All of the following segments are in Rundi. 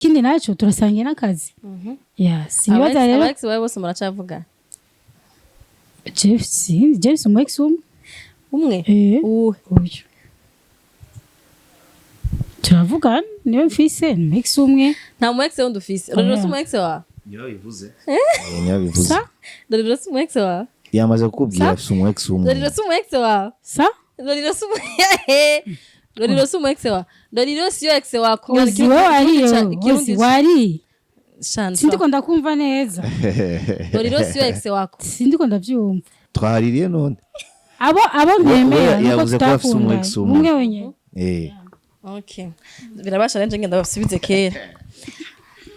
Ikindi naco turasangiye n'akazi. Ya, sinibaza rero. Aba ex bawe bose muracavuga? Jeff, James, umu ex umwe. Umwe? Eh. Uwe? Uyu turavugana, niwe mfise, ni umu ex umwe. Nta mu ex wundi ufise? Rorero si umu ex wawe? Niyo bivuze, niyo bivuze. Sa? Rorero si umu ex wawe? Yamaze kukubwira, afise umu ex umwe. Rorero si umu ex wawe? Sa? Rorero si umu ex wawe? Rorero siyo ex wako? Ozi, wewe wariye, Ozi, wariye. Shanta. Sindiko ndakumva neza. Rorero siyo ex wako? Sindiko ndavyumva. Twahaririye none. Abo ntemera We nuko yavuze ko afise umu ex tutakundanye umwe. Umwe wenyene. Eh. Okay, birabasha rero, ngenda basubize kera.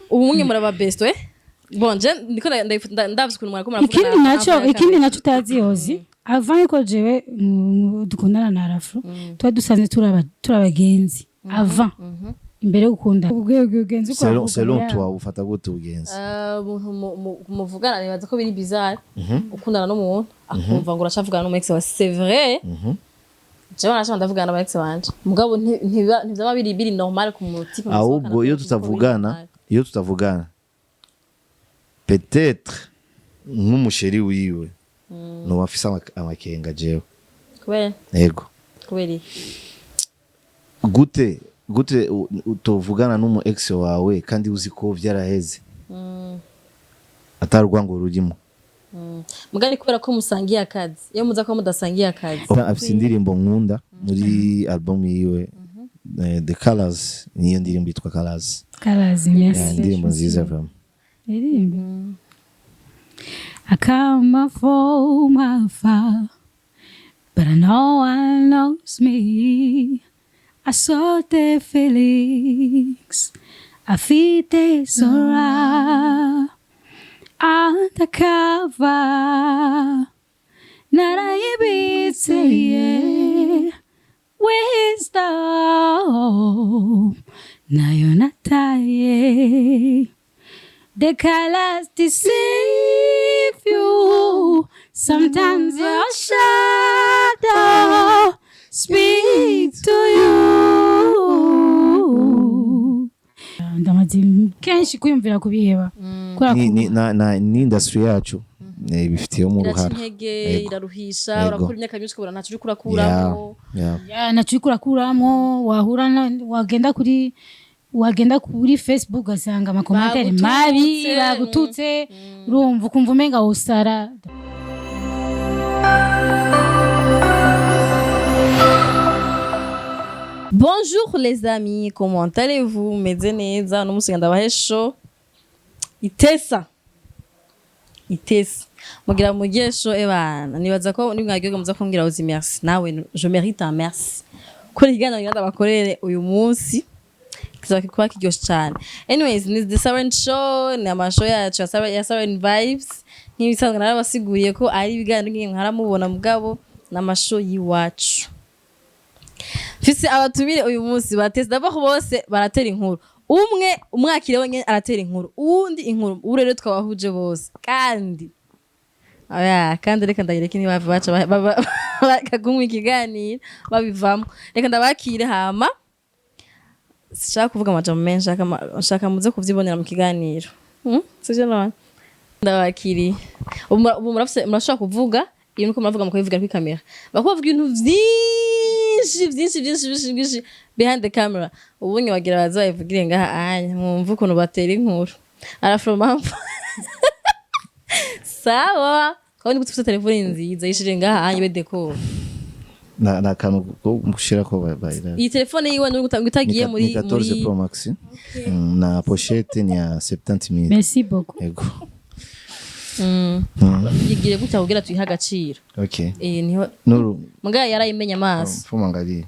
Ubu mwe muraba best, eh? Bon, je ndiko ndavye ukuntu mwariko muravugana. Ikindi naco, avant ya ikindi naco utazi, Ozi, avant yuko jewe dukundana na Rafro, twari dusanzwe turi abagenzi avant, imbere yo gukunda ubugenzi uko Selon wavuga, selon yeah. toi, ufata gute ubugenzi? Umuntu muvugana, nibaza ko biri bizarre ukundana n'umuntu akumva ngo uracavugana n'umu ex wawe. C'est vrai, jewe narashaka ndavugana n'aba ex wanje, mugabo ntivyaba biri normal ku mu type musohokana. Ahubwo iyo kuko biri tutavugana, normal. iyo tutavugana, peut-être nk'umu chéri wiwe noba afise amakenga jewe. Kubera? Yego. Kubera iki? Gute utovugana n'umu ex wawe kandi uzi ko vyaraheze, atari urwango rurimo? Mugani kubera ko musangiye akazi. Iyo muza kuba mudasangiye akazi? Afise indirimbo nkunda muri album yiwe, The Colors, niyo ndirimbo yitwa Colors. Colors. Yeah, Merci. indirimbo nziza vraiment. Ririmbe. I come from afar, but no one knows me. I saw the feelings, I feel the sorrow undercover. Narayibitse, yeah. Wisdom, nayo nataye. The colors deceive you. Sometimes your shadow speak to you. Ndamaze kenshi kwiyumvira kubiheba kubera Ni industry yacu ibifitiyemo Iraca uruhara. intege. Yego. Iraruhisha. Yego. Urakura imyaka myinshi ukabona ntacyo uriko urakuramo. Yeah. Ya, naco uriko urakuramo. Wahura wagenda kuri Facebook ugasanga ama commentaires Bagututse. mabi, bagututse, urumva ukumva umenga wosara. Bonjour les amis, comment allez-vous? Meze neza? Uno munsi ndabahe show itesa itesa, mugira mugiye show ebana. Nibaza ko nimwagiye muza kumbwira uzi merci, nawe je mérite un merci kuri ikiganiro ngira ndabakorere uyu munsi, kizaba kuba kiryoshe cyane. Anyways, ni The Siren Show, ni ama show yacu ya Siren Vibes. Nk'ibisanzwe narabasiguriye ko ari ibiganiro nk'iyo mwaramubona, mugabo ni ama show y'iwacu. Mfise abatumire uyu munsi batese. D'abord bose baratera inkuru. Umwe umwakire wenyine aratera inkuru, uwundi inkuru. Ubu rero twabahuje bose kandi oya, kandi reka ndayireke, ntibave baca bakagumwa ikiganiro babivamo. Reka ndabakire, hama sinshaka kuvuga amajambo menshi, nshaka muze kuvyibonera mu kiganiro. Sivyo none? Ndabakiriye. Ubu murashobora kuvuga iyo nuko muravuga, mukabivuga kuri kamera. Bako bavuga ibintu vyinshi vyinshi vyinshi vyinshi vyinshi behind the camera. Ubunye bagira baza babivugire ngaha anya, mwumve ukuntu batera inkuru. Arafro mpamvu sawa, kandi gutufite telefone nziza yishire ngaha anya ibe décor. Na akantu ko gushirako Iyi telefone yiwe ni utagiye muri ni 14 muri Pro Max. Na pochette ni ya 70,000. Merci beaucoup. Yego. Yigire gutya kugira tuyihe agaciro. Okay. Eh, niho. Nuru. Mugabo yarayimenya amaso. Mfuma angalie.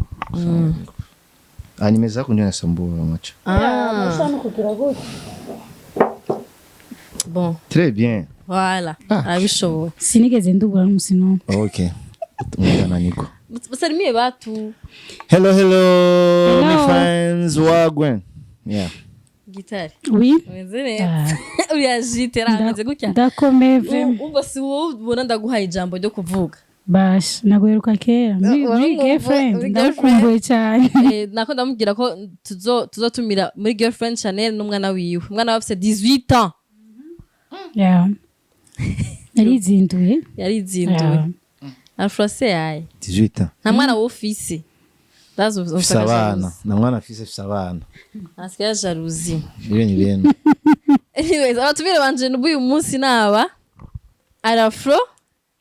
Ah, nimeza kunyonya sambua macho. Ah, bon. Très bien. Voilà. Ah. Arabishoboye. Sinigeze ndubura n'umusi n'umwe. Okay. Ungana niko. Basalimie batu. Hello, hello, my Hello. friends. Wagwan. Yeah. Gitari. Oui. Umeze neza? Uriyajite, rameze gutya. Ndakomeye vraiment. Ubwo si wowe ubona ndaguhaye ijambo ryo kuvuga. Basha, naguheruka kera muri Wari muri umwumva- girlfriend. Muri Ndagukumbuye cyane. Nako ndamubwira ko tuzotumira muri Girlfriend Chanel n'umwana wiwe. Umwana we afise 18 ans. Yeah. Yarizinduye. Yarizinduwe. Yeah. Afro se yaye. 18 ans. Nta mwana wofise. Ndazi. Fise abana, na mwana afise, fise abana. Asigaye jalousie. Ibyo ni ibintu. Anyways, abatumire banje n'uyu munsi naba Arafro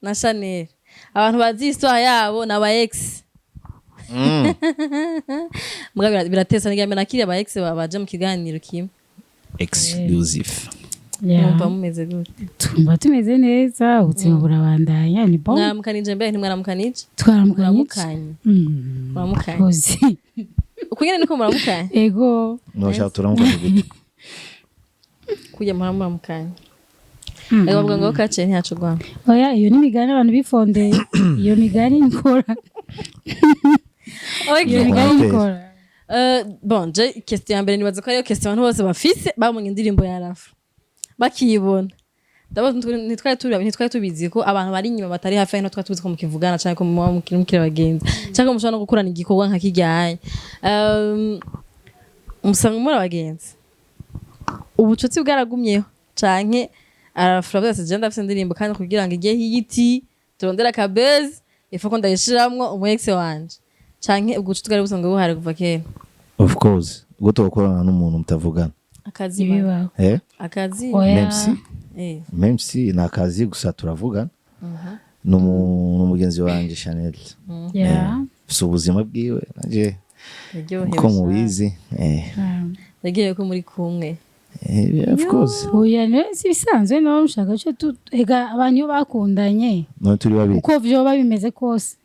na Chanel. Abantu bazi histoire yabo ni aba ex. Mbwa biratesa ngira nakiriye aba ex baje mu kiganiro kimwe. Exclusive. Yeah. Mwumva mumeze gute? Tumva tumeze neza, ubuzima burabandanya, ni bon. Mwaramukanije mbere, ntimwaramukanije? Twaramukanye. Muramukanye? Muramukanye? Ozi. Uko nyene niko muramukanye? Ego. Ntushaka turamukanye gute? Kujya muramukanye. Ego, bavuga ngo kaciye ntiyacugwamo. Oya, iyo ni imigani abantu bifondeye. Iyo migani nikora, iyo migani Commentaire. nikora. Bon, je question ya mbere nibaza ko ariyo question abantu bose bafise babonye indirimbo ya Rafa bakiyibona. Ndabona ntitwari tubizi ko abantu bari inyuma batari hafi, hano twari tubizi ko mukivugana canke ko muba mukiri abagenzi canke ko mushobora no gukorana igikorwa nka kijyanye. Musanga muri abagenzi, ubucuti bwaragumyeho canke Arafura avuga ati: "Je ndafise indirimbo, kandi kugira ngo ijye hiyiti turondere akabezi ifa ko ndayishiramwo umu ex wanje", canke ubwo bucuti bwari busanzwe buhari kuva kera? Of course, ubwo tubakorana n'umuntu mutavugana. Akazi. Ibibaho. Eh. Akazi. Oya. Même si même si ni akazi gusa, turavugana. Ni umugenzi wanjye Chanel. Si ubuzima bwiwe nanje Yaryohewe. ko mubizi. Yagiye ko muri kumwe. Of course. Oya, si ibisanzwe nawe mushaka cyo ega abantu iyo bakundanye, None turi babiri. uko vyoba bimeze kose,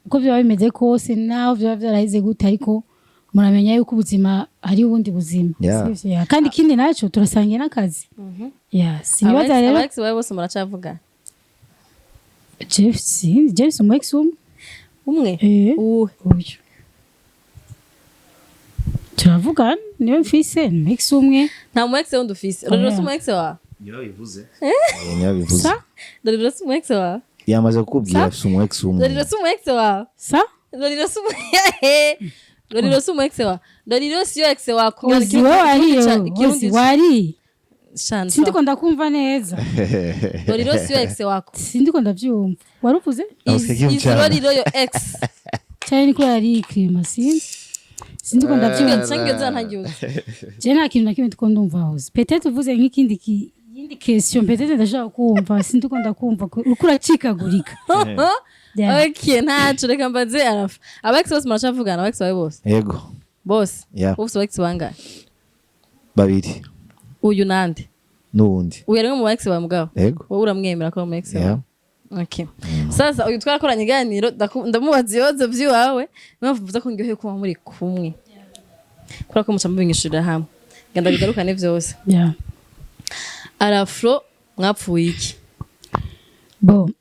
uko vyoba bimeze kose, naho vyoba vyaraheze gute, ariko muramenya yuko ubuzima hari ubundi buzima. Sivyo? Yeah. Kandi ikindi naco, turasangiye n'akazi. Yeah, sinibaza rero. Aba ex bawe bose muracavuga? Jeff, si James umu ex umwe. Umwe? Eh. Uwe? Uyu turavugana, niwe mfise ni umu ex umwe. Nta mu ex wundi ufise? Rorero si Oya. umu ex wawe? Niyo bivuze, niyo bivuze. Sa? Rorero si umu ex wawe? Yamaze kukubwira, afise umu ex umwe. Rorero si umu ex wawe? Sa? Rorero si umu ex wawe? Rorero si yo ex wawe? Ozi, we wariye, ozi wariye. Shansa. Sindiko ndakumva neza. Rorero si yo ex wako? Sindiko ndavyumva, waruvuze? Is Rorero yo ex? Cyane niko yari ikirima, sinzi, sindiko ndavyumva. Canke iyo ntagiye. Je nta kintu na kimwe ndiko ndumva hoze. Peut-être uvuze nk'ikindi yindi question, peut-être ndashaka kumva. Sindiko ndakumva ko uriko uracikagurika. Yeah. Okay, ntaco, reka mbaze Arafa. Aba ex bose muracavugana? Aba ex bawe bose? Yego. Bose? Yeah. Ufise aba ex bangahe? Babiri. Uyu nande? N'uwundi. Uyu ari mu ba ex bawe mugabo? Yego. Wowe uramwemera ko ari mu ex wawe? Yeah. Okay. Sasa uyu twarakoranye iganiro, ndamubaza ibibazo by'iwawe. Niyo mpamvu mvuze ko ndyohewe kuba muri kumwe, kubera ko muca mubinyishurira hamwe. Ngenda bigarukane vyose. Yeah. Arafro, mwapfuye iki? Bon,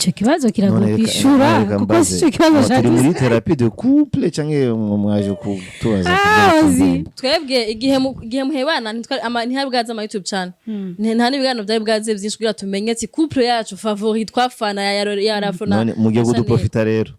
ico kibazo kiragoye None kwishura, reka kuko mbaze. si ico kibazo. Turi muri Shaka thérapie de couple canke mwaje kutubaza? Ah, ozi. Twebwe igihe muhebana ntihari bwaze ama YouTube channel. Nta n'ibiganiro byari bwaze byinshi kugira tumenye ati couple yacu favori twafana ya Arafro na None mugiye Chanel. kuduprofita rero.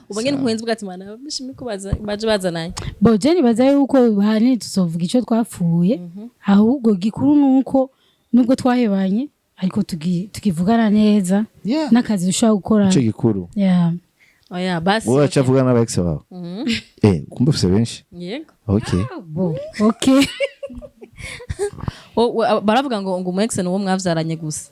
Ubu nyene nkuhenze bwa ati mwana bishimi kubaza baje bazananye. Bon, je nibaza yuko ahanini tuzovuga ico twapfuye, ahubwo gikuru nuko nubwo twahebanye ariko tukivugana neza n'akazi dushobora gukora. Ico gikuru. Yeah. Oya basi. Wowe uracavugana n'aba ex bawe? Kumbe ufise benshi. Yego. Okay. Bon, okay. Baravuga ngo umu ex ni uwo mwavyaranye gusa.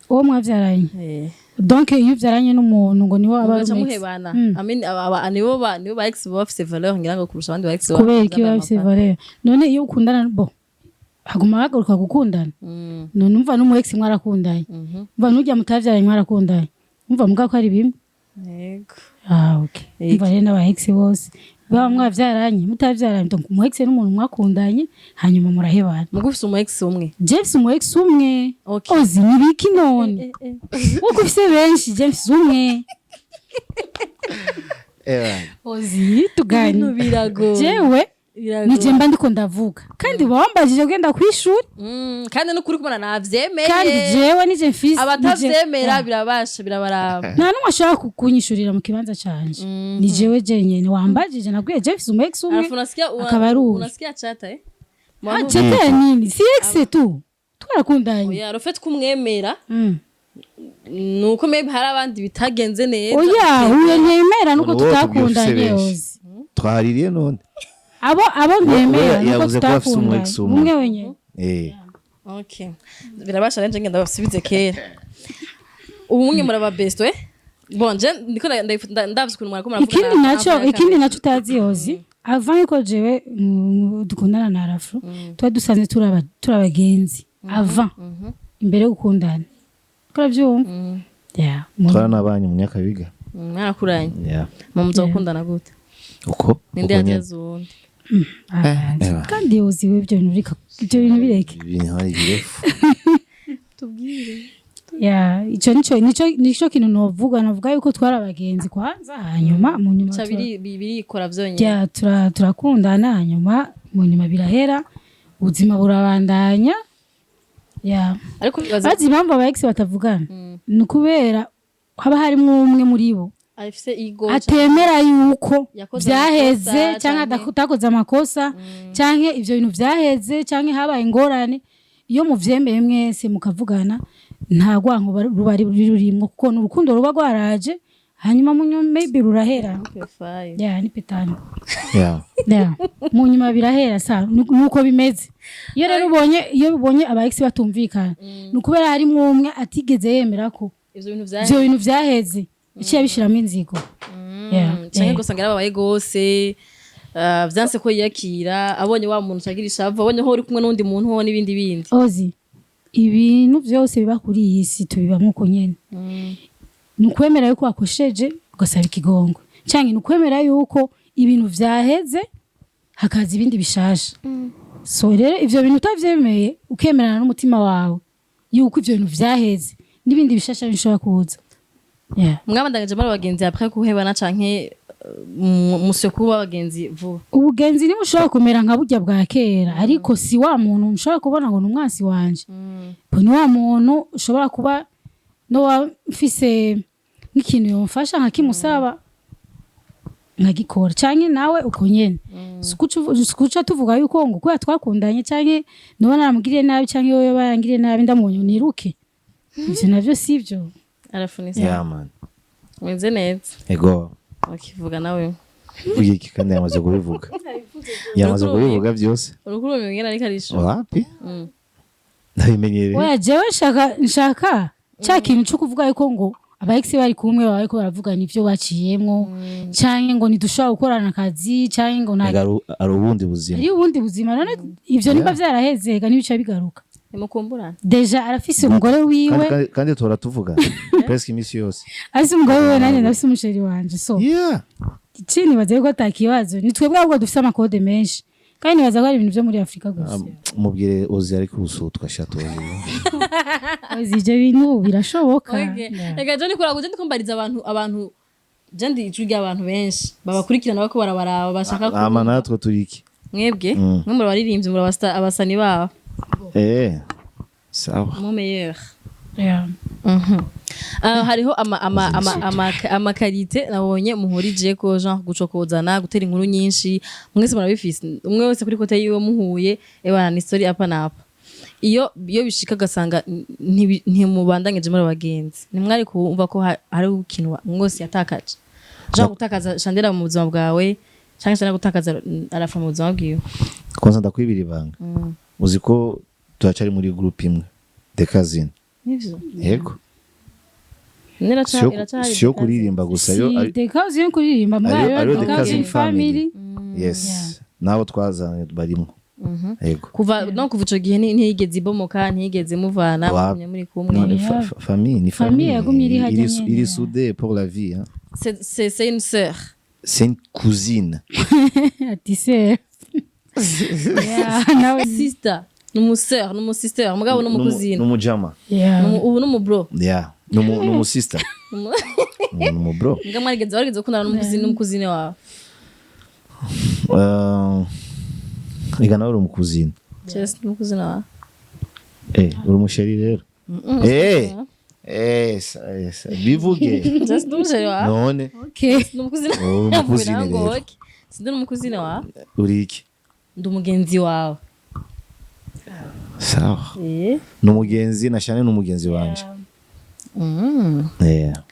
Uwo mwavyaranye? Donc iyo uvyaranye n'umuntu ngo niwe aba ari Mugaca umu ex? muhebana. I mean, nibo ba ex baba bafise valeur ngira ngo kurusha abandi ba ex baba Kubera iki baba bambaye bafise amapara. valeur? None iyo ukundana, bo haguma hagaruka gukundana. None umva n'umu ex mwarakundanye, umva n'urya mutavyaranye mwarakundanye, umva muga ko ari bimwe. Yego. Ah, okay. Yego. Umva rero n'aba ex bose baba mwavyaranye, mutavyaranye, donc umu ex n'umuntu mwakundanye hanyuma murahebana. Muga ufise umu ex umwe? James umu ex umwe. Okay. Ozi, ni biki none? Wowe ufise benshi, James umwe. Ozi, Ibintu tugani biragoye. Jewe. Biragoye. Nije mba ndiko ndavuga kandi uba wambajije kugenda kw'ishuri. Kandi n'ukuri kubona navyemeye. Kandi jewe nije mfise Abatavyemera birabasha, birabaraba. Nta n'umwe ashobora kunyishurira mu kibanza canje, ni jewe jenyene wambajije, nabwiye je mfise umu ex umwe. Alafu unasikia Akaba ari uyu. Unasikia chata eh. Ah, chata ya nini? Si ex tu, twarakundanye. Oya, le fait kumwemera nuko maybe hari abandi bitagenze neza. Oya, uyo ntemera nuko None wowe tubwiye ufise tutakundanye. benshi. Yozi. Twahaririye none. Abo ntemera We nuko yavuze ko afise umu tutakundanye. ex umwe. Umwe wenyene. Okay, birabasha rero, ngenda basubize kera. Ubu mwe muraba best eh. Bon, je ndiko ndavye ukuntu mwariko muravuga. Ikindi naco, ikindi naco utazi yozi, avant yuko jewe dukundana na Arafro, tuba dusanzwe turi abagenzi avant, imbere yo gukundana, ko uravyumva? Yeah, Twaranabanye mu Nyakabiga. Mwarakuranye? Yeah. Mu muza gukundana gute? Uko Ninde uko nyene. yateze uwundi? Ah, Eba. kandi yozi we, ibyo bintu ibyo bintu bireke. Ibintu hari birefu. Tubwire. Yeah, ico nico kintu novuga yuko twari abagenzi kwanza, hanyuma mu nyuma ca birikora vyonyene. Yeah, turakundana, hanyuma mu nyuma birahera, ubuzima burabandanya, yeah. Ariko bibaza Bazi impamvu aba ex batavugana? Ni ukubera haba harimwo umwe muri bo afise ego. Atemera yuko Yakoze vyaheze amakosa, canke atakoze amakosa, canke ivyo bintu vyaheze, canke habaye ingorane. Iyo muvyemeye mwese mukavugana, nta rwanko ruba rurimwo, kuko ni urukundo ruba rwaraje, hanyuma mu nyuma maybe rurahera. Okay, fine. Yeah, ni petani. Yeah. Yeah. Mu nyuma birahera sa nuko bimeze. Iyo rero ubonye, iyo ubonye aba ex batumvikana, ni ukubera harimwo umwe atigeze yemera ko ivyo bintu vya ivyo bintu vyaheze, iciye abishiramo inzigo. Yeah. Canke ugasanga yarababaye gose, vyanse ko yiyakira, abonye wa muntu cagira ishavu, abonye ho uri kumwe n'undi muntu ho n'ibindi bindi. Ozi, ibintu vyose biba kuri iyi si tubibamwo uko nyene. Ni ukwemera yuko wakosheje ugasaba ikigongwe, canke ni ukwemera yuko ibintu vyaheze hakaza ibindi bishasha. So rero ivyo bintu utavyemeye, ukemerana n'umutima wawe yuko ivyo bintu vyaheze n'ibindi bishasha bishobora kuza, yeah. Mwabandanyije muri abagenzi après kuhebana, canke muswe kuba abagenzi vuba? Ubugenzi ntibushobora kumera nka burya bwa kera, ariko si wa muntu ushobora kubona ngo ni umwansi wanje. Po ni wa muntu ushobora kuba no wa mfise nk'ikintu yomfasha nkakimusaba nkagikora, canke nawe uko nyene. Sikuca tuvuga yuko ngo kubera twakundanye, canke noba naramugiriye nabi, canke yoba yarangiriye nabi, ndamubonye niruke. Ivyo navyo sivyo. Arafunisa. Yeah, man. Meze neza. Ego. Ukivuga nawe. Uvuga iki kandi yamaze kubivuga? Yamaze kubivuga byose. Urukuru ngena ariko arishura. Wapi? Ndabimenyereye. Oya, jewe nshaka ca kintu co kuvuga yuko ngo aba ex bari kumwe baba bariko baravugana ivyo baciyemwo, canke ngo ntidushobora gukorana akazi, canke ngo nta Ega ari ubundi buzima. Ari ubundi buzima. None ivyo nimba vyaraheze, ega ntibica bigaruka. Nimukumburana. Déjà arafise umugore wiwe. Kandi tuhora tuvuga presque iminsi yose. Afise umugore wiwe, nanjye ndafise umu chéri wanje, so iki nibaza yuko ata kibazo. Ni twebwe ahubwo dufise ama codes menshi, kandi nibaza ko ari ibintu vyo muri Afurika gusa. Mubwire Ozi ariko usutwa shato. Ozi, ivyo bintu birashoboka. Okay. Yeah. Reka je nikura guje ndikumbariza abantu je ndi ijwi ry'abantu benshi babakurikirana, bako barabaraba bashaka Ama natwe turi iki? Mwebwe mwe muri abaririmbyi, muri abasani babo. Eh. Sawa. Mon meilleur. Yeah. Hariho ama qualités nabonye muhurije ko, genre gucokozana, gutera inkuru nyinshi, mwese murabifise, umwe wese kuri côté yiwe. Muhuye, ebana ni story apa napa. Iyo bishika agasanga ntimubandanyije muri abagenzi, ntimwari kumva ko hari ikintu mwose yatakaje, genre gutakaza Chandela mu buzima bwawe, canke Chandela gutakaza Arafa mu buzima bwiwe? Kwanza ndakwibira ibanga. Uzi ko turacari muri groupe imwe? The Cousin. Nivyo? Yego. Iracahari. Siyo kuririmba gusa yo Si The Cousin yo kuririmba muri ariyo The The Cousin Cousin Family. Family. Yes. Nabo twazanye barimo. Yego. Kuva no kuva ico gihe ntiyigeze ibomoka, ntiyigeze muvana, mugumye muri kumwe? Non, famille, ni Famille famille. yagumye iri hajya nyene, Iri yeah. soudée pour la vie, hein. C'est une sœur. C'est une cousine. Ati se yeah, nawe. Sister, ni umu sœur, ni umu sister, mugabo ni umukuzine. N'umujama. Yeah. Ubu ni umu bro. Yeah. N'umu sister. N'umu bro. Mbwa mwarigeze warigeze gukundana n'umukuzine wawe? Uh, Ega nawe uri umukuzina. Just n'umukuzina wawe. Uri umuchéri rero. Bivuge. Just n'umuchéri wawe. None Okay. N'umukuzina. Uri umukuzine ngo rero. Okay. Sindi n'umukuzina wawe. Uri iki? Ndi umugenzi wawe. Sawa. Ni umugenzi na Chanel, ni umugenzi wanje. Yeah.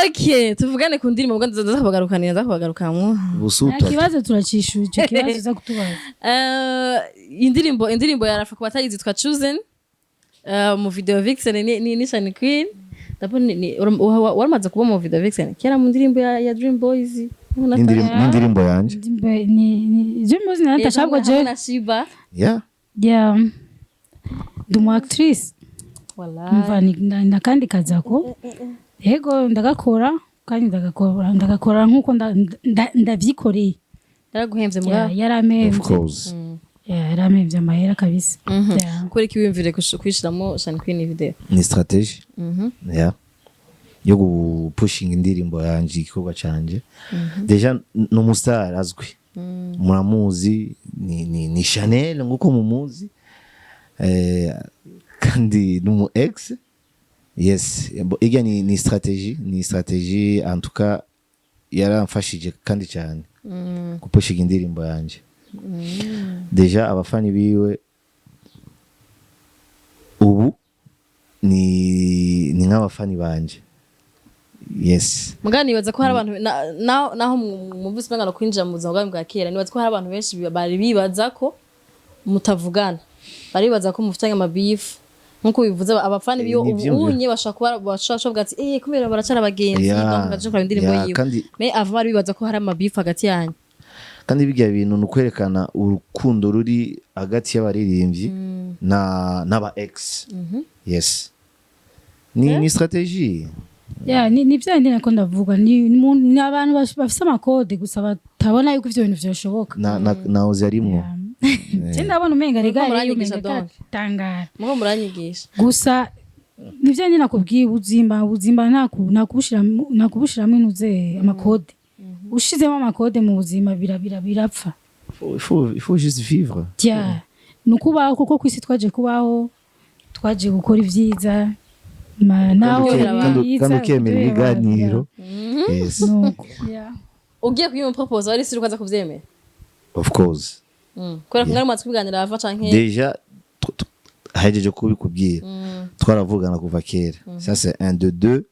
Okay, tuvugane ku ndirimbo, ubwo ndaza kubagarukanira, ndaza kubagarukamwo. Nta Busuta. kibazo, turacishuye icyo kibazo uza kutubaza. Indirimbo ya Rafa, ku batayizi, yitwa Chosen. Mu video Vixen ni Shani Queen. Ndabona waramaze kuba mu video Vixen kera mu ndirimbo ya Dream Boys. N'indirimbo yanje. Ni Dream Boys na Natasha, ahubwo je na Shiba. Yeah. Yeah, ndi umu actrice. Wallahi. Umva, nakandi kazako, yego, ndagakora kandi ndagakora nkuko ndavyikoreye. Yaraguhemvye Yeah, mugabo. Of Yaramemvye. course. Yeah, yaramemvye amahera kabisa. Yeah. Kubera iki wiyumvire kuyishiramo Shani Queen video? Ni strategy, yeah, yo gupushinga indirimbo yanje, igikorwa canje. Déjà ni umustar azwi, muramuzi, ni Chanel nguko mumuzi, kandi ni umu ex. Yes. Bo, irya ni strategy, en tout cas yaramfashije kandi cyane gupushinga indirimbo yanje. Déjà abafani biwe ubu ni nk'abafani banje, yes. Mugabo nibaza ko hari abantu naho mwumvise umenga no kwinjira mu buzima bwanyu bwa kera, nibaza ko hari abantu benshi bari bibaza ko mutavugana, bari bibaza ko mufitanye amabifu nkuko bivuze abafani biyo. Ni ivyiyumviro. Ubunye bashobora kuba bashobora kuvuga ati kubera baracara abagenzi, donc baje kuraba indirimbo yiwe. Mais avant bari bibaza ko hari amabifu hagati yanyu. Kandi bijya bintu ni ukwerekana urukundo ruri hagati y'abaririmbyi na n'aba ex. Yes, ni strategy. Yeah, ni bya bindi nako ndavuga, ni abantu bafise amakode gusa batabona yuko ivyo bintu vyoshoboka. Na Ozi arimwo. Je ndabona umenga Muriko regare muranyigisha umenga donc. tangara. Mugo muranyigisha. Gusa ni bya bindi nakubwiye, ubuzima ntakubushiramwo inuze amakode. Ushizemo amakode mu buzima birapfa. Il faut juste vivre. Yeah. Ni ukubaho, kuko ku isi twaje kubaho, twaje gukora ibyiza. Nawe Kandi ibyiza, kandi ukemera kuryohera abantu, ibiganiro, yes. yeah. Nuko, yeah. Ugiye kuyimupropoza, wari siri ukaza kuvyemera? Of course. Kubera ko mwari mumaze kubiganira ava canke? Déjà hahejeje kubikubwira, twaravugana kuva kera. Ça c'est un de deux,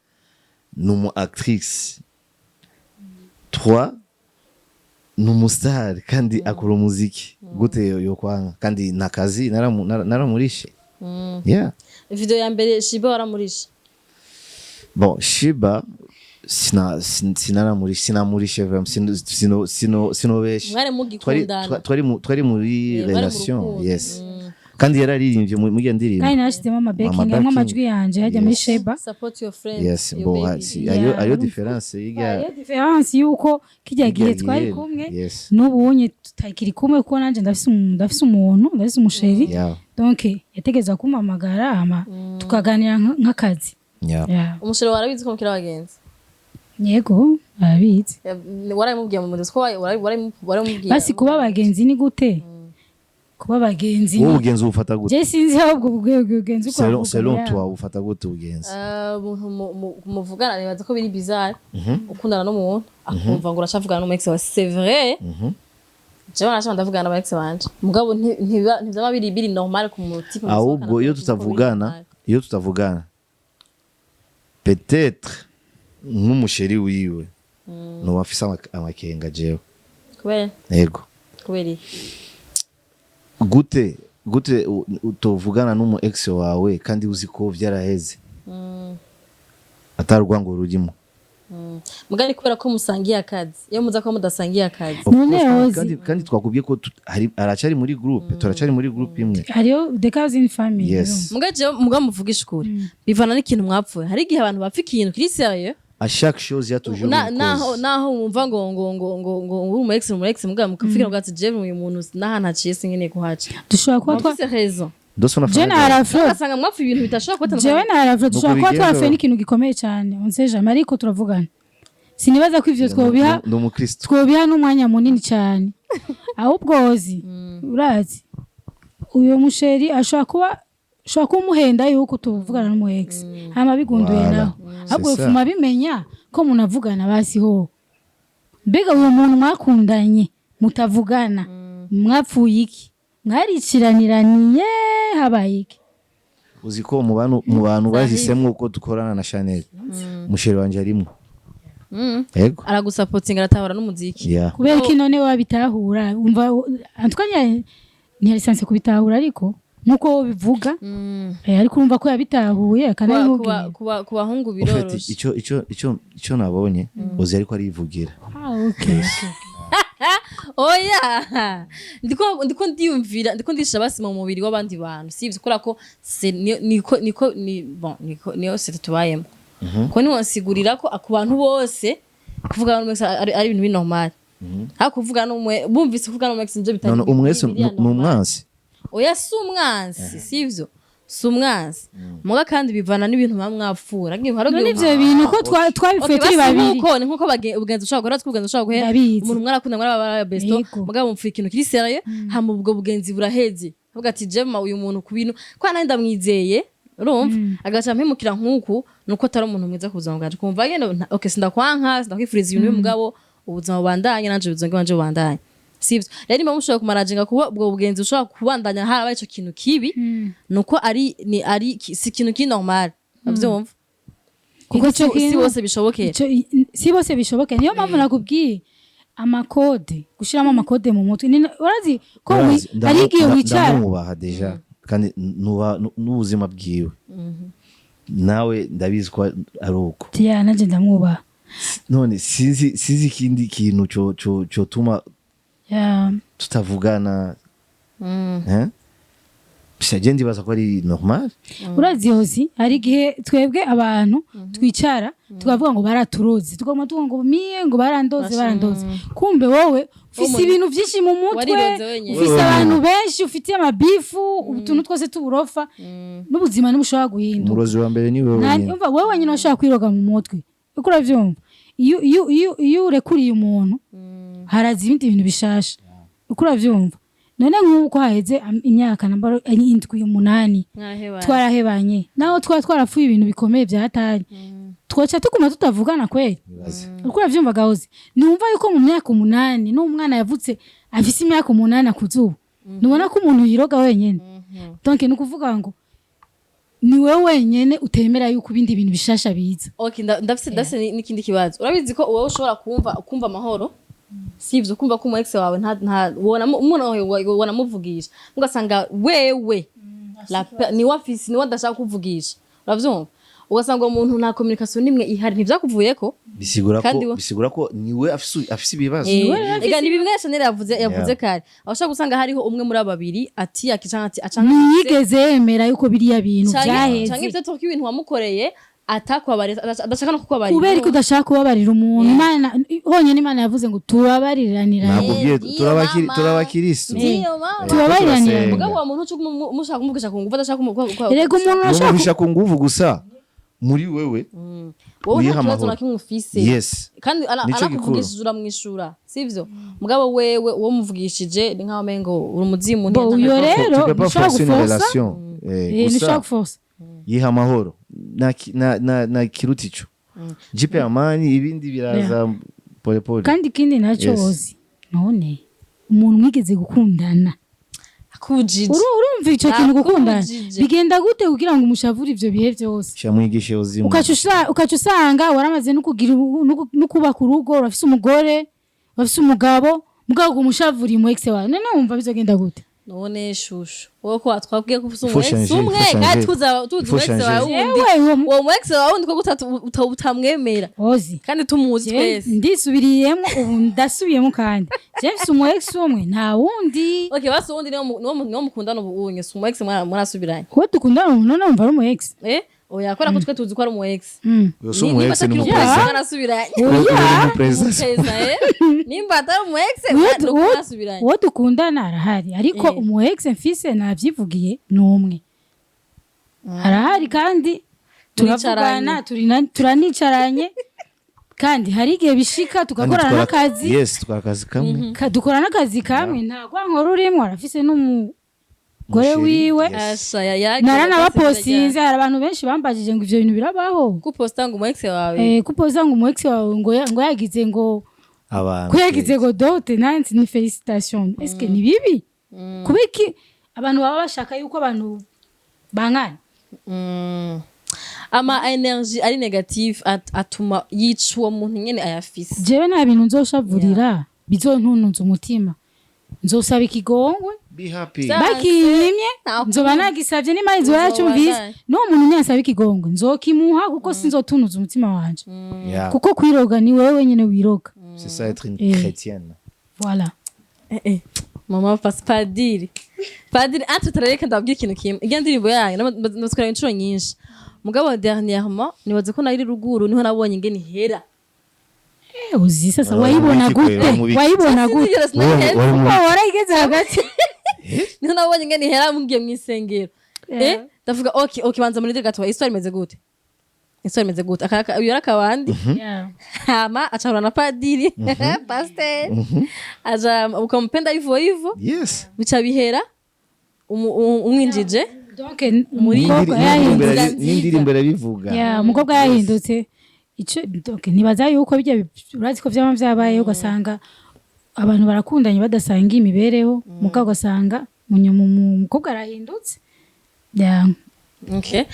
ni umu actrice, trois, ni umustar kandi akora umuziki. Gute yo kwanga? Kandi nakazi naramurishe, yeah. Video ya mbere Shiba waramurisha? Bon, Shiba sinamurishe, sinamurishe vraiment, sinobeshe. Mwari Twari mugikundana? Twari muri Mwari mu relation. rukundo. Yes, kandi yararirimbye muri iyo ndirimbo. Kandi narashizemo amabacking, harimo Amabacking. amajwi yanje hajya muri Sheba. Support your friend, Yes. your Bon, baby. si, ayo Yeah. ayo différence yiga. Hariyo différence yuko kijya gihe twari kumwe, n'ubu unye tutakiri kumwe, kuko nanje ndafise umuntu, ndafise umuchéri. Donc yategereza kumpamagara hama tukaganira nk'akazi. Yeah. Umuchéri warabizi ko mukiri abagenzi? Yego, arabizi. Warabimubwiye mu muzi ko warabimubwiye? Basi kuba abagenzi ni gute? Kuba abagenzi Wowe ubugenzi ubufata gute? Je sinzi ahubwo ubugenzi uko Selon bavuga, selon yeah. toi, ubufata gute ubugenzi? Umuntu muvugana, nibaza ko biri bizarre ukundana n'umuntu akumva ngo uracavugana n'umu ex wawe. C'est vrai, jewe narashaka ndavugana n'aba ex banje, mugabo ntivyama biri normal ku mutipe. Ahubwo iyo tutavugana, peut-être nk'umuchéri wiwe noba afise amakenga jewe. Kubera? Yego. Kubera iki? Gute utovugana n'umu ex wawe kandi uzi ko vyaraheze, atari urwango rurimo? Mugani kubera ko musangiye akazi. Iyo muza kuba mudasangiye akazi? Of None course, Ozi. kandi twakubwiye ko aracari muri groupe, turacari muri groupe imwe. Hariyo the cousin family. Yes. Muga jewe, muga muvugisha ukuri, bivana n'ikintu mwapfuye. Hari igihe abantu bapfa ikintu kiri sérieux. À chaque chose il y a toujours une Naho cause. naho wumva ngo uri umu ex, umu ex, muga mukafikira ngo ati jewe uyu muntu n'ahantu haciye sinkeneye kuhaca. Dushobora kuba twa Mufise raison. Ndose je na unafanyaga. Arafro Ugasanga mwapfa ibintu bidashobora kubatandukanya. Jewe na Arafro dushobora kuba bigenza. twapfuye n'ikintu gikomeye cyane, on sait jamais, ariko turavugana. Sinibaza ko ivyo twobiha Ndi umukristo. twobiha n'umwanya munini cyane. Ahubwo ozi urazi uyo mu chéri ashobora kuba umuhenda yuko tuvugana n'umu ex, hama bigunduye. Voilà. Naho ahubwo C'est ça. ufuma bimenya ko munavugana basi ho. Mbega uwo muntu mwakundanye mutavugana, mwapfuye iki? Mwariciraniraniye? Habaye iki? Uzi ko mu bantu bahisemo uko dukorana na Chanel, mu chéri wanje arimwo. Yego. Aragusapotinga, aratahura n'umuziki. Yeah. Kubera ko none wabitahura, umva, antwa ntiyari censé kubitahura, ariko nkuko bivuga, ariko urumva ko yabitahuye akanabimubwira. Ku bahungu En fait, biroroshe. ico nabonye, uzi ariko arivugira. Ah, okay. Oya, ndiko ndiyumvira, ndiko ndisha basi mu mubiri w'abandi bantu, sivyo? Kubera ko niko ni bon, niko niyo c'est tubayemo, ko niwansigurira ko ku bantu bose kuvuga n'umwe ari ibintu bi normal, ariko kuvuga n'umwe, bumvise kuvuga n'umwe nivyo bitari. None umwese biriya ni normal. umwansi? Oya, si umwansi, sivyo, si umwansi muga, kandi bivana n'ibintu muba mwapfura. None ivyo bintu ko twabipfuye turi babiri? Nkuko ni nkuko ubugenzi bushobora guhera, tw'ubugenzi bushobora guhera. Ndabizi. Umuntu mwarakunda, mwaraba besto, Yego. mugabo mupfuye ikintu kiri sérieux, hama ubwo bugenzi buraheze, avuga ati jema uyu muntu ku bintu ko nanjye ndamwizeye, urumva, agaca mpemukira nk'uku, nuko atari umuntu mwiza ku buzima bwanje, kumva nyene okay, sindakwanka, sindakwifuriza ibintu bibi, mugabo ubuzima bubandanye, nanje ubuzima bwanje bubandanye, sivyo? Rero nimba mushobora kumarajinga kuba ubwo bugenzi bushobora kubandanya harabaye ico kintu kibi, nuko ari ni ari si ikintu ki normal, avyumva, kuko Ico si bose bishobokera. Si bose bishoboke. Niyo mpamvu nakubwiye ama codes, gushiramo ama codes mu mutwe. Urazi ko Urazi, hari igihe wicara. Ndamwubaha déjà, kandi nubaha n'ubuzima bwiwe, nawe ndabizi ko ari uko. Ya, nanje ndamwubaha. None sinzi ikindi kintu cotuma tutavugana, eh? Bisa je ndibaza ko ari normal. Urazi hozi hari igihe twebwe abantu twicara tukavuga ngo baraturoze, tukaguma tuvuga ngo miye, ngo barandoze, barandoze. Kumbe wowe ufise ibintu byinshi mu mutwe. Wariroze wenyine. Ufise Wewe abantu benshi ufitiye amabifu, utuntu twose tuburofa, n'ubuzima ntibushobora guhinduka. Umurozi wa mbere ni wewe wenyine. Umva, wowe wenyine washobora kwiroga mu mutwe, uko uravyumva, iyo urekuriye umuntu haraza ibindi bintu bishasha, uko uravyumva. None nk'uko haheze imyaka nambaro 7, 8, Mwahebanye. twarahebanye, naho twaba twarapfuye ibintu bikomeye byatari, twoca tuguma tutavugana kweli? Ibaze. Uko uravyumva gahoze, numva yuko mu myaka 8 n'umwana yavutse afise imyaka 8 akuze ubu, nubona ko umuntu yiroga wenyene. Donc ni ukuvuga ngo ni wowe wenyene utemera yuko ibindi bintu bishasha biza. Okay, ndafise n'ikindi kibazo. Urabizi ko wowe ushobora kumva amahoro, sivyo? Kumva ko umu ex wawe nta wona umuntu wawe wonamuvugisha, ugasanga wewe niwe afise, niwe adashaka kuvugisha, uravyumva, ugasanga uwo muntu nta communication nimwe ihari, ntivyakuvuyeko. Bisigura Kandi ko bisigura ko niwe afise ibibazo. Ega ni bimwe Chanel yavuze kare, aho ushobora gusanga hariho umwe muri abo babiri ati yakicanga ati acanga Ntiyigeze yemera yuko biriya bintu canke byaheze. Ivyo tuko ibintu wamukoreye atakwabarira, adashaka no kukubabarira. Kubera ko udashaka kubabarira umuntu, Imana honyine, Imana yavuze ngo tubabariranirane. Nakubwiye, Ndiyo, mama. turabakiristu. Ndiyo, mama. Tubabariranire. Turasenga. Mugabo wa muntu uca mushaka kumuvugisha ku nguvu, adashaka Erega umuntu urashaka Umuvugisha ku nguvu gusa muri wewe Wowe wiha nta kibazo amahoro. na kimwe ufise. Yes. Kandi Nico anakuvugishije uramwishura, sivyo? Mugabo wewe uwo muvugishije ni nkaho umengo uri umuzimu. Bo, uyo rero Tu peux pas ntushobora forcer une guforsa. relation. Ntushobora Gusa guforsa. yiha amahoro na kiruta ico, jipe amani, ibindi biraza pole pole. Kandi ikindi nacyo, Yes. wozi none umuntu mwigeze gukundana, Akujije. Urumva icyo kintu gukundana Akujije. bigenda gute kugira ngo umushavure ivyo bihe byose? Shamwigishe uzimu. Ukaca usanga waramaze no kugira no kubaka urugo, urafise umugore, urafise umugabo, mugabo kumushavura mu ex wawe, none wumva bizogenda gute? None shushu, wowe ko watwabwiye ko ufise Il faut umu ex changer, umwe, il faut kandi changer. tuzi Il faut umu ex wawe changer. wundi, Ewe, uwo mu ex wawe wundi ko utamwemera ozi kandi tumuzi Je, twese. ndisubiriyemo ubu, ndasubiyemo kandi, je mfise umu ex umwe, nta wundi. Okay, basi uwundi niwo mukundana ubu unye, si umu ex mwarasubiranye? Uwo dukundana ubu, none wumva ari umu ex? Oya, kubera ko twe tuzi ko ari umu ex. Uyo si umu ex, ni Niba umu atakiri umu ex, président. mwarasubiranye. Oya. Umu président. Umupreza, eh? Nimba atari umu ex, nuko mwarasubiranye. Uwo dukundana arahari, ariko umu ex mfise navyivugiye, ni umwe, arahari kandi turavugana, turanicaranye. Kandi hari igihe bishika Kandi tugakorana n'akazi. Yes, tukora akazi kamwe. Dukora n'akazi kamwe, nta rwankora urimo, arafise n'umugore Umuchéri, wiwe. yes. Asha ya Naranabapostinze, hari abantu benshi bambajije ngo ivyo bintu birabaho. Kuposta ngo umu ex wawe? Eh, kupoza ngo umu ex wawe ngo yagize ngo Abantu ko yagize ngo dote, nansi ni félicitation, est-ce que ni bibi? Kubera iki abantu baba bashaka yuko abantu bangana? Ama énergie ari négative atuma yica uwo muntu nyene ayafise. Jewe nta bintu nzoshavurira bizontununza umutima, nzosaba ikigongwe. Be happy. Bakiyimye Nta nzoba nagisavye n'imana izoba Uzoba yacumvise. naye. N'uwo muntu nyansaba ikigongwe nzokimuha, kuko sinzotunuza umutima wanje. Kuko kwiroga ni wewe wenyene wiroga. C'est ça être une Eh. chrétienne. Voilà. Eh, eh. Mama padiri, padiri entre tarareka, ndababwira ikintu kimwe. Irya ndirimbo yanyu ndabatwara inshuro nyinshi, mugabo dernièrement nibaza ko nari ruguru niho nabonye ingene ihera. Eh, uzi sasa Wari wayibona mubiki kweli, gute? wari mubiki. Wayibona gute? Sinigera sinaheza. Wari mu- Oh, warayigeze hagati. Niho nabonye ingene ihera mugiye mw'isengero. Yeah. Eh, ndavuga okay, banza muri gato, histoire imeze gute? Histoire imeze gute? Aka uyu akabandi. Hama acahura na padiri, pasteur, aja ukampenda hivyo hivyo. Yes. Bica bihera umwinjije Donc umukobwa yahindutse. N'indirimbo irabivuga. Yeah, umukobwa yahindutse. Ico donc nibaza yuko bijya urazi ko vyama vyabaye, ugasanga abantu barakundanye badasanga imibereho, mugabo ugasanga munyuma umukobwa arahindutse. Yeah. Okay,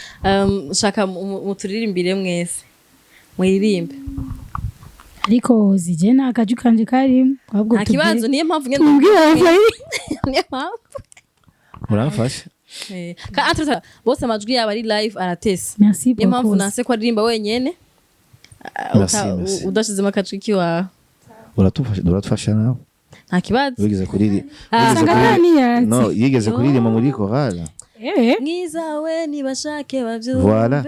shaka muturirimbire mwese, muririmbe. Ariko zije nta kaju kanje karimo, ahubwo Nta kibazo, niyo mpamvu ngenda tubwire. Niyo mpamvu. Muramfasha. Eh, ka entre bose amajwi yabo ari live aratese. Merci Niyo mpamvu beaucoup. nase ko aririmba wenyene. Ah, Merci, merci. Udashizemo akajwi kiwawe. Uratufasha nawe. Nta kibazo. Wigeze kuriri Ah. wigeze Usanga ntaniyanze. No, yigeze kuririmba muri chorale. Eh. Mwiza we nibashake bavyumve. Voilà.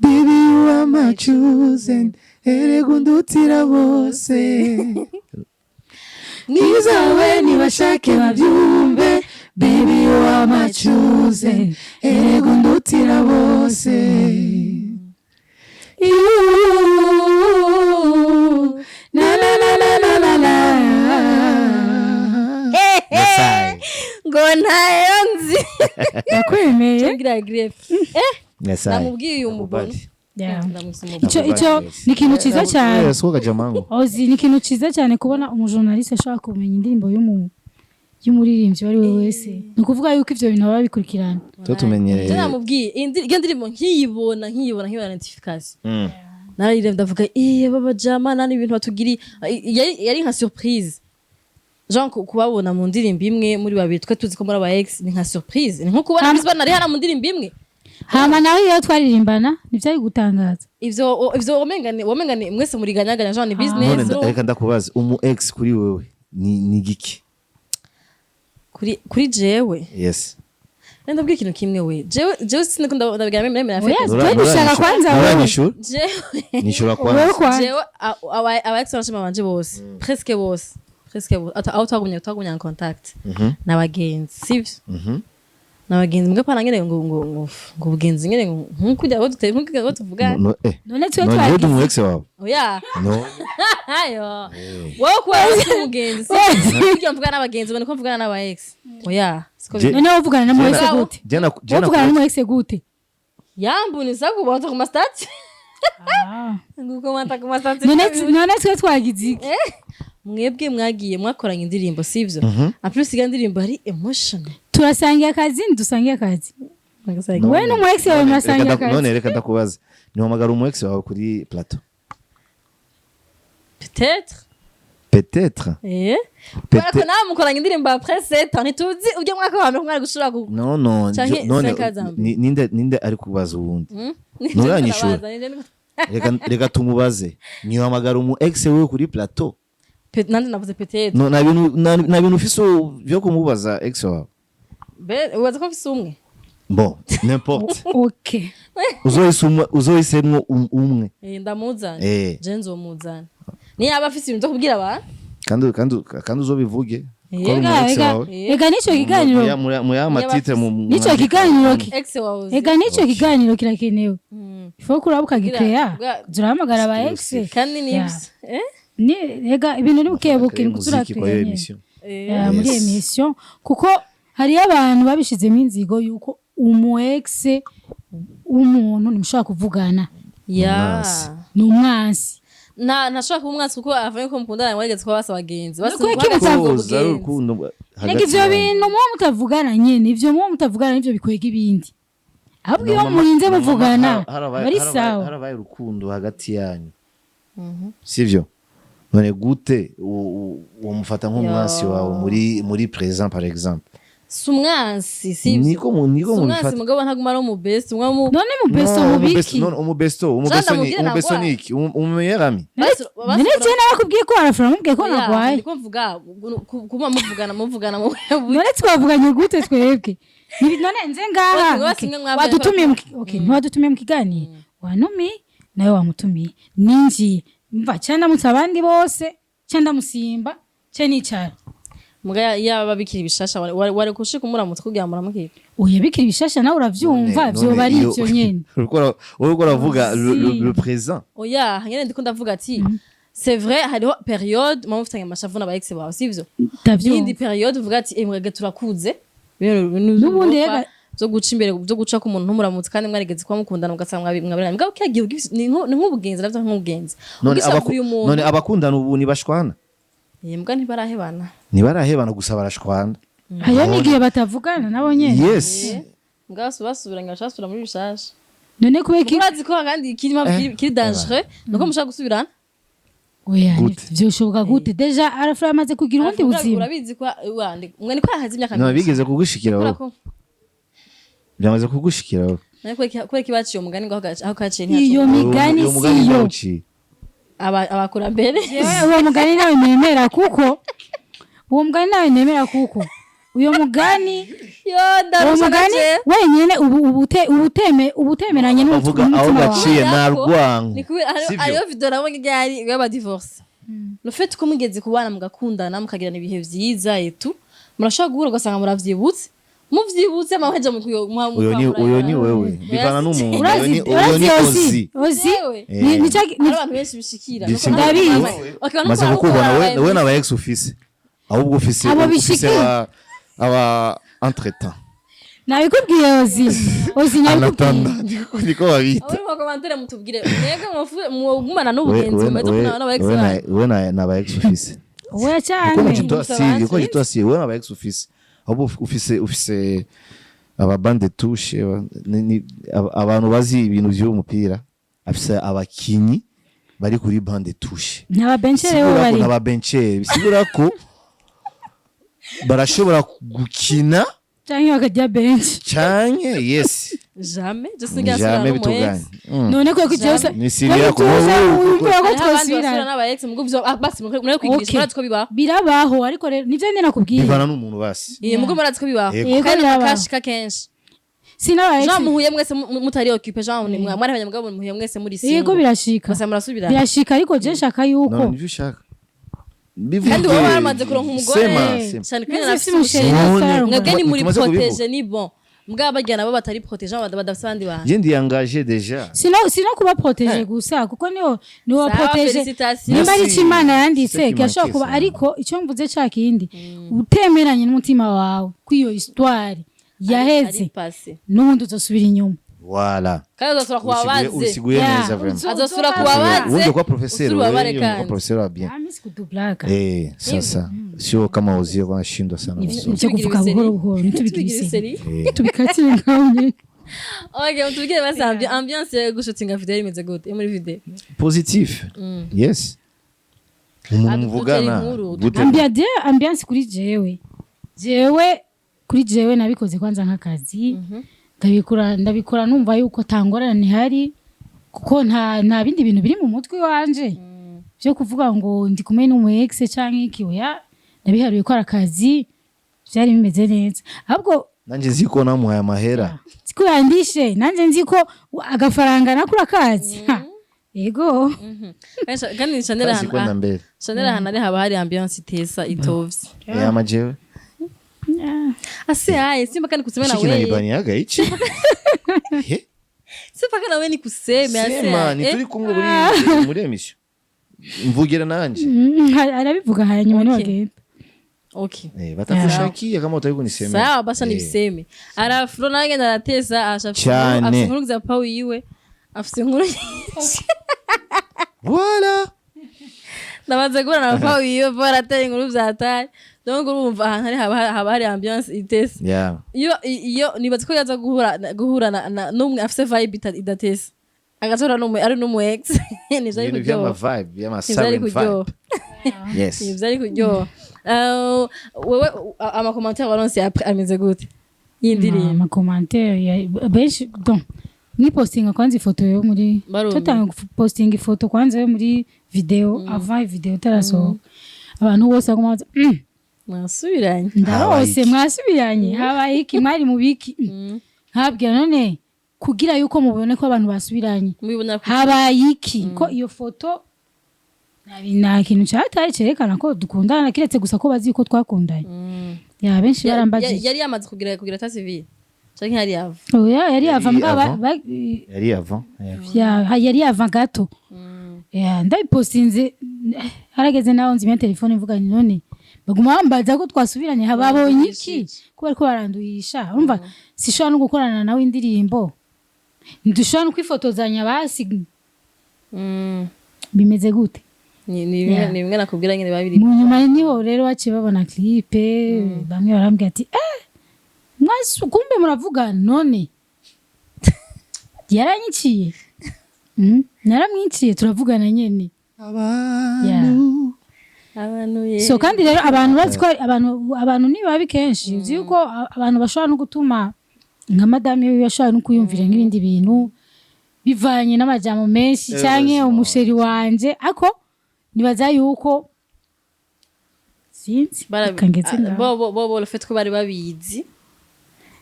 Baby, you are my chosen, erega undutira bose. Mwiza we nibashake babyumve, baby, you are my chosen, erega undutira bose. You, na na na na na na na. Yes, I. Ngo ntayo nzi. Yakwemeye. Ngira greffe, eh. Yes, I. Namubwiye uyu mubono. Nakubali. Yeah. Ndamusa umubono. Ico ni ikintu ciza cyane. Yes, woga jamangu. Ozi, ni ikintu ciza cyane kubona umujournaliste ashobora kumenya indirimbo y'umuririmbyi uwo ari we wese. Ni ukuvuga yuko ivyo bintu baba bikurikirana. Tuba tumenyereye. Je namubwiye iyo ndirimbo nkiyibona notification, narayireba ndavuga: "Eh, baba jama nani ibintu batugiriye." Yari nka surprise, Jean, kubabona mu ndirimbo imwe muri babiri, twe tuzi ko muri aba ex, ni nka surprise, ni nko kubona Chris Brown ari hano mu ndirimbo imwe. Hama nawe iyo twaririmbana ntivyari gutangaza? Ivyo womengane mwese muriganyaganya, Jean, ni business. None reka ndakubaza, umu ex kuri wewe ni giki? Kuri jewe? Yes. Ndabwira ikintu kimwe we, jewe siniko ndabwira memera. Oya, Fete. twe dushaka kwanza wewe. Nuranyishura. Jewe Nishura Wewe kwanza. kwanza. Jewe aba ex banje banje bose, presque bose aho twagumye en contact n'abagenzi, sivyo? Mhm. N'abagenzi mbwa pana ngene ngo ubugenzi ngene ngo nkuko abo duteye nkuko abo tuvugana. No, eh. None twe None twagize uri umu ex wawe? Oya. No. Ayo wowe kuba uri umugenzi, si kugira mvugana n'abagenzi ubona ko mvugana n'aba ex, oya, siko. None wowe uvugana na mu ex gute? Jana Wowe uvugana n'umu ex gute? Yambunisa kubanza ku ma statuts. Ngukomanta ku ma statuts. None twe twagize iki? Mwebwe mwagiye mwakoranye indirimbo, sivyo? En plus iyo ndirimbo ari emotional. Turasangiye akazi, ntidusangiye akazi? Wewe n'umu ex wawe murasangiye akazi? None reka ndakubaza, nihamagara umu ex wawe kuri plateau? Peut-être. Peut-être. Eh, kubera ko nawe mukoranye indirimbo après 7 ans, ntituzi ubyo mwaka wa mbere mwari gushobora ku No, no. Canke none cinq ans zambi. ninde ari kubaza uwundi? Nturanyishura. Reka tumubaze, nihamagara umu ex wewe kuri plateau? Nanje navuze peut-être. No, nta bintu ufise byo kumubaza ex wawe? Be ubaza ko mfise umwe? Bon, n'importe. Okay. Uzohisemwo umwe. Eh, ndamuzana. Eh. Je nzomuzana niyo yaba afise ibintu byo kubwira abantu. Kandi uzobivuge Eh, ko ari umu ex Ega wawe. ega nico kiganiro Muya ma titre mu nico kiganiro Ex wawe uzi. ega nico kiganiro kirakenewe. Ifo kuraba ukagikeya, turahamagara aba ex. Kandi nibyo. Eh. Ni rega ibintu ni buke buke, ni Muziki kwa hiyo kuturakira émission. Ya, muri Yes. émission, kuko hariyo abantu babishizemo inzigo yuko umu ex w'umuntu ntimushobora kuvugana. Ya. Ni umwansi. Nta ntashobora kuba umwansi, kuko avanye ko mukundana, mwageze kuba basa abagenzi. Basi Nuko guhagarika iki ubwo Koza ari bugenzi. urukundo Rega hagati ivyo yanyu. bintu muba mutavugana nyene, ivyo muba mutavugana nivyo bikwega ibindi. Ahubwo iyo murinze muvugana bari sawa. Harabaye urukundo hagati yanyu, sivyo? None gute wamufata nk'umwansi wawe muri présent, par exemple? Si umwansi, sivyo? Niko Si umwansi. mubifata. Mugabo ntaguma ari umubesto umwe mu None mu besto No, mubiki? No, umubesto ni ndamubwire umubesto nagwaye. ni iki? Umumeilleur ami. None je narakubwiye ko arafura, mubwiye ko nagwaye. Ndiko mvuga kuba muvugana mu None twavuganye gute twebwe? None nze ngaha, Bose okay. mwe mwavuye Wadutumiye okay, ntiwadutumiye mu kiganiro, wanumiye nawe wamutumiye, ninjiye mva cyangwa ndamutse abandi bose cyangwa ndamusimba cyangwa nicara. Muga yaba bikiri bishasha, wari kushika umuramutse kugira ngo muramukire. Oya, bikiri bishasha nawe uravyumva, vyoba ari ivyo nyene. Uriko uravuga le présent. Oya, nyene ndiko ndavuga ati c'est vrai, hariho période muba mufitanye amashavu n'aba ex bawe, sivyo? Iyindi Ndavyumva. période uvuga ati mwebwe turakuze. N'ubundi Byo guca imbere, byo guca ku muntu ntumuramutse, kandi mwarigeze kuba mukundana, ugasanga mwabiranye. Mugabo kiya gihe ni nk'ubugenzi, navyo nk'ubugenzi. None Ugishavuriye umuntu. None abakundana ubu ntibashwana? Mbwa ntibarahebana. Ntibarahebana, gusa barashwana. Hariyo n'igihe batavugana nabo nyene. Yes. Mbwa basubiranye, bashasubira muri bishasha. None kubera iki? Urazi ko kandi ikiri kiri dangereux nuko mushaka gusubirana. Oya. Gute? Vyoshoboka gute? Déjà arafura amaze kugira ubundi buzima. Urabizi ko mwe niko yahaze imyaka No myinshi. bigeze kugushikira Kubera wowe? Byamaze kugushikira wowe? Nawe kubera ko baciye umugani ngo aho kaciye Iyo ntihaca. migani Uwo mugani siyo. ndawuciye. Abakurambere. Jewe uwo mugani nawe nemera, kuko uwo mugani nawe nemera, kuko uyo mugani yo uwo ndarusha mugani gace. Wenyine ubu ubu utemeranye Bavuga aho n'umutima wawe. gaciye nta rwango. Ni kubera Sivyo? hariyo video nabonye ryari y'aba divorce. Le fait ko mugeze kubana, mugakundana, mukagirana ibihe vyiza etu, murashobora guhura ugasanga muravyibutse, muvyibutse amahweje mu Uyo ni wewe, bivana n'umuntu. Uyo Urazi ni uyo ni urazi Ozi. Ozi. Jewe. Ni Hari abantu benshi bishikira. Ndabizi. Okay, Maze kukubona we n'aba ex ufise, ahubwo ufise Abo ufise bishikira. aba entre-temps. Nabikubwiye Ozi, Ozi, nabikubwiye. Anatanda niko babita. Abo mu commentaire mutubwire mwebwe mwogumana n'ubugenzi mumeze kubana n'aba ex We banyu. we na ba ex ufise. Oya Uko cyane. mujitoa siri, uko mujitoa siri, we n'aba ex ufise, ahubwo ufise aba bande touche abantu bazi ibintu vy'umupira, afise abakinyi bari kuri bande touche. N'ababencere bo Bisigura ko bari n'ababencere, bisigura ko barashobora gukina canke bakajya benshi. Canke yes. Jamais je singa Jamais bituganye. None ko kujewe Ni siri yako. wumva ko abandi basubira twosubirana. n'aba ex mugo vyo basi muri kwigisha. Okay. Murazi ko bibaho. Birabaho, ariko rero nivyo nyene nakubwiye. Bivana n'umuntu basi. Iye, mugo murazi ko bibaho. Yego. Yego, Kandi birabaho. nakashika kenshi. Sinaba ex. Jean muhuye mwese mutari occupé, Jean mwari abanyamugabo, muhuye mwese muri single. Yego, birashika. Basa murasubirana. Birashika, ariko je nshaka yuko None nivyo ushaka. Kandi wowe waramaze kuronka umugore. Sema, sema. Cyane ko Nese nafise si umuchéri. umuchéri. None- Mwebwe ni muri Tumaze kubivuga. protégé, ni bon, mugabo barya nabo batari protégé, badafise abandi bantu. Je ndi engagé déjà. Sino kuba protégé gusa, kuko niyo Sawa, protégé. félicitations. Nimba ari ico Imana yanditse C'est qui kirashobora kuba manque, ça. Ariko icyo mvuze ca kindi, utemeranye n'umutima wawe kw'iyo histoire yaheze, Ari passé. n'ubundi uzosubira inyuma. Voilà. Kandi azosubira kubabaze. Usiguye Yeah. neza vraiment. Azosubira kubabaze. Uwende kwa professeur, Usubire ubabare wewe kwa kandi. professeur wa bien. Ah, mimi sikudublaka. Eh, sasa sio kama Ozil wanashindwa sana kusoma. Ivyo kuvuga buhoro buhoro ntitubigire Ntitubigire iseri. iseri. Tubikatire ngaho nyene. Okay, mutubwire basi ambiance yo gushutinga video imeze gute? Yo muri video. Positif. Yes. Umuntu Ah, muvugana dutera inkuru, gute? Ambiance kuri jewe, kuri jewe nabikoze kwanza nk'akazi, ndabikora numva yuko tangorane ihari, kuko nta bindi bintu biri mu mutwe wanje byo kuvuga ngo ndi kumwe n'umu ex canke iki. Oya, ndabiharuye ko ari akazi, byari bimeze neza ahubwo. Nanje nzi ko namuhaye amahera. Siko yandishe, nanjye nzi ko agafaranga nakura kazi. Ha, yego. Kandi Chanel Kazi kwenda ahantu mbere. Chanel ahantu ari haba hari ambiance itesa itovye. Eh, ama jewe. Ase aye simba kandi kusema na Shiki wewe. nalibaniaga hichi. He? Si paka nawe nikuseme. Sema, ase ntituri kumwe muri émission, mvugira nanje. Arabivuga hanyuma Okay. niwagenda. Okay. Eh, batakushakia kama utaki kunisemea. Sawa basa. Nibiseme, arafuro nawe ngenda aratesa asha. Cyane. Afise inkuru za pa wiwe, afise inkuru nyinshi. Voilà. Ndamaze guhura na papa wiwe, papa aratera inkuru vyataye. Donc urumva ahantu hari haba hari ambiance itese. Iyo nibaza ko yaza guhura n'umwe afise vibe idatese, agatora n'umwe ari n'umu ex, nivyo ari Ibintu vy'ama kuryoha. vibe, y'ama Nivyo ari siren kuryoha. vibe, yes. Nivyo ari kuryoha. Wewe ama commentaire waronse après ameze gute y'indirimbo? Ama commentaire benshi, donc nipostinga kwanza ifoto yo muri Barumiwe. Tutanga postinga ifoto kwanza yo muri video, avant video itarasohoka, abantu bose baguma baza, Mwasubiranye? Ndarose. Habaye iki? Mwasubiranye, habaye iki, mwari mu biki? Nkabwira none kugira yuko mubone ko abantu basubiranye, mubibona habaye iki, ko iyo foto nta kintu cyatari cyerekana ko dukundana, kiretse gusa ko bazi ko twakundanye. Ya, benshi barambajije. Yari yamaze kugira état civil canke yari yava? Oya, yari yava Yari mbwa avant? Yari avant, yeah. Ya, yari yava gato. Ya, ndabipostinze, harageze naho nzimya telefone, mvuga nti none baguma bambaza ko twasubiranye, babonye iki, ko bariko baranduhisha? Urumva sishobora no gukorana nawe indirimbo, ntidushobora no kwifotozanya, basi bimeze gute? Ni bimwe. Yeah. Ni bimwe nakubwira nyene babiri. Mu nyuma niho rero baciye babona clip, bamwe barambwira ati: "Eh, mwasu kumbe muravuga none yaranyiciye." Naramwiciye, turavugana nyene. Yeah. Abantu ye. So kandi rero abantu bazi ko abantu ni babi kenshi. Uzi yuko abantu bashobora no gutuma nka madame wiwe ashobora no kwiyumvira nk'ibindi bintu bivanye n'amajambo menshi canke Heureusement. Umu chéri wanje ako nibaza yuko sinzi. Reka ngeze ngaho. Bo le fait ko bari babizi,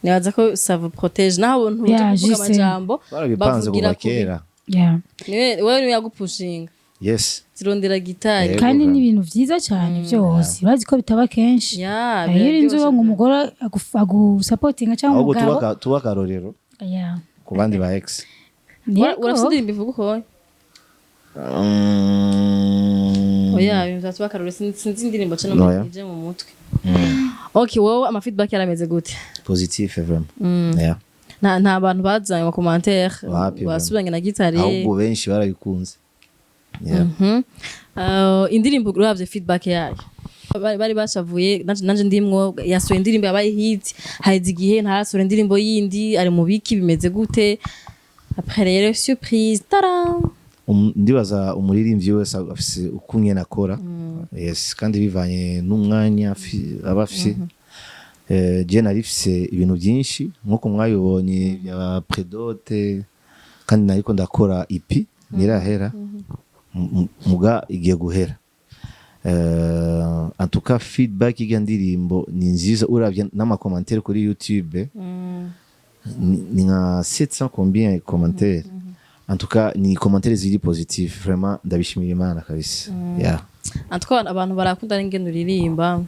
nibaza ko ça vous protège naho abantu Yeah, baje kuvuga je sais. amajambo. Barabipanze Bavugira kuva kubi. kera. Yeah. Niwe wewe niwe yagupushinga Yes. zirondera gitari. Yego. Kandi vraiment. ni ibintu vyiza cyane byose, bazi ko bitaba kenshi. Ya. Iyo urinze Biraryoshe. ubonga umugore agusapotinga cyangwa Ahubwo umugabo. tuba akarorero ku bandi ba ex. Yego. Urafise indirimbo ivuga uko? Oya, ibintu vyatuba akarorero, sinzi indirimbo cyo Oya. ije mu mutwe. Okay, wowe ama feedback yarameze gute? Positif vraiment, yeah. Nta bantu bazanye ama commentaire? Wapi, vraiment. Wasubiranye na gitari? Ahubwo benshi barabikunze, yeah. Indirimbo uravye feedback yayo, bari bashavuye, nanje ndimwo. Yasohoye indirimbo yabaye hit, haheze igihe ntarasohora indirimbo yindi, ari mu biki, bimeze gute? Après rero surprise, tada! Ndibaza umuririmbyi wese afise ukungene akora, yes, kandi bivanye n'umwanya aba afise. Je narifise ibintu byinshi nk'uko mwabibonye bya pré-dot, kandi nariko ndakora EP nirahera. Muga igiye guhera. En tout cas feedback y'irya ndirimbo ni nziza, uravye n'ama commentaire kuri YouTube ni nka 700 combien commentaire. En tout cas ni commentaire ziri positif, vraiment ndabishimira Imana kabisa, yeah. En tout cas abantu barakunda n'ingene uririmba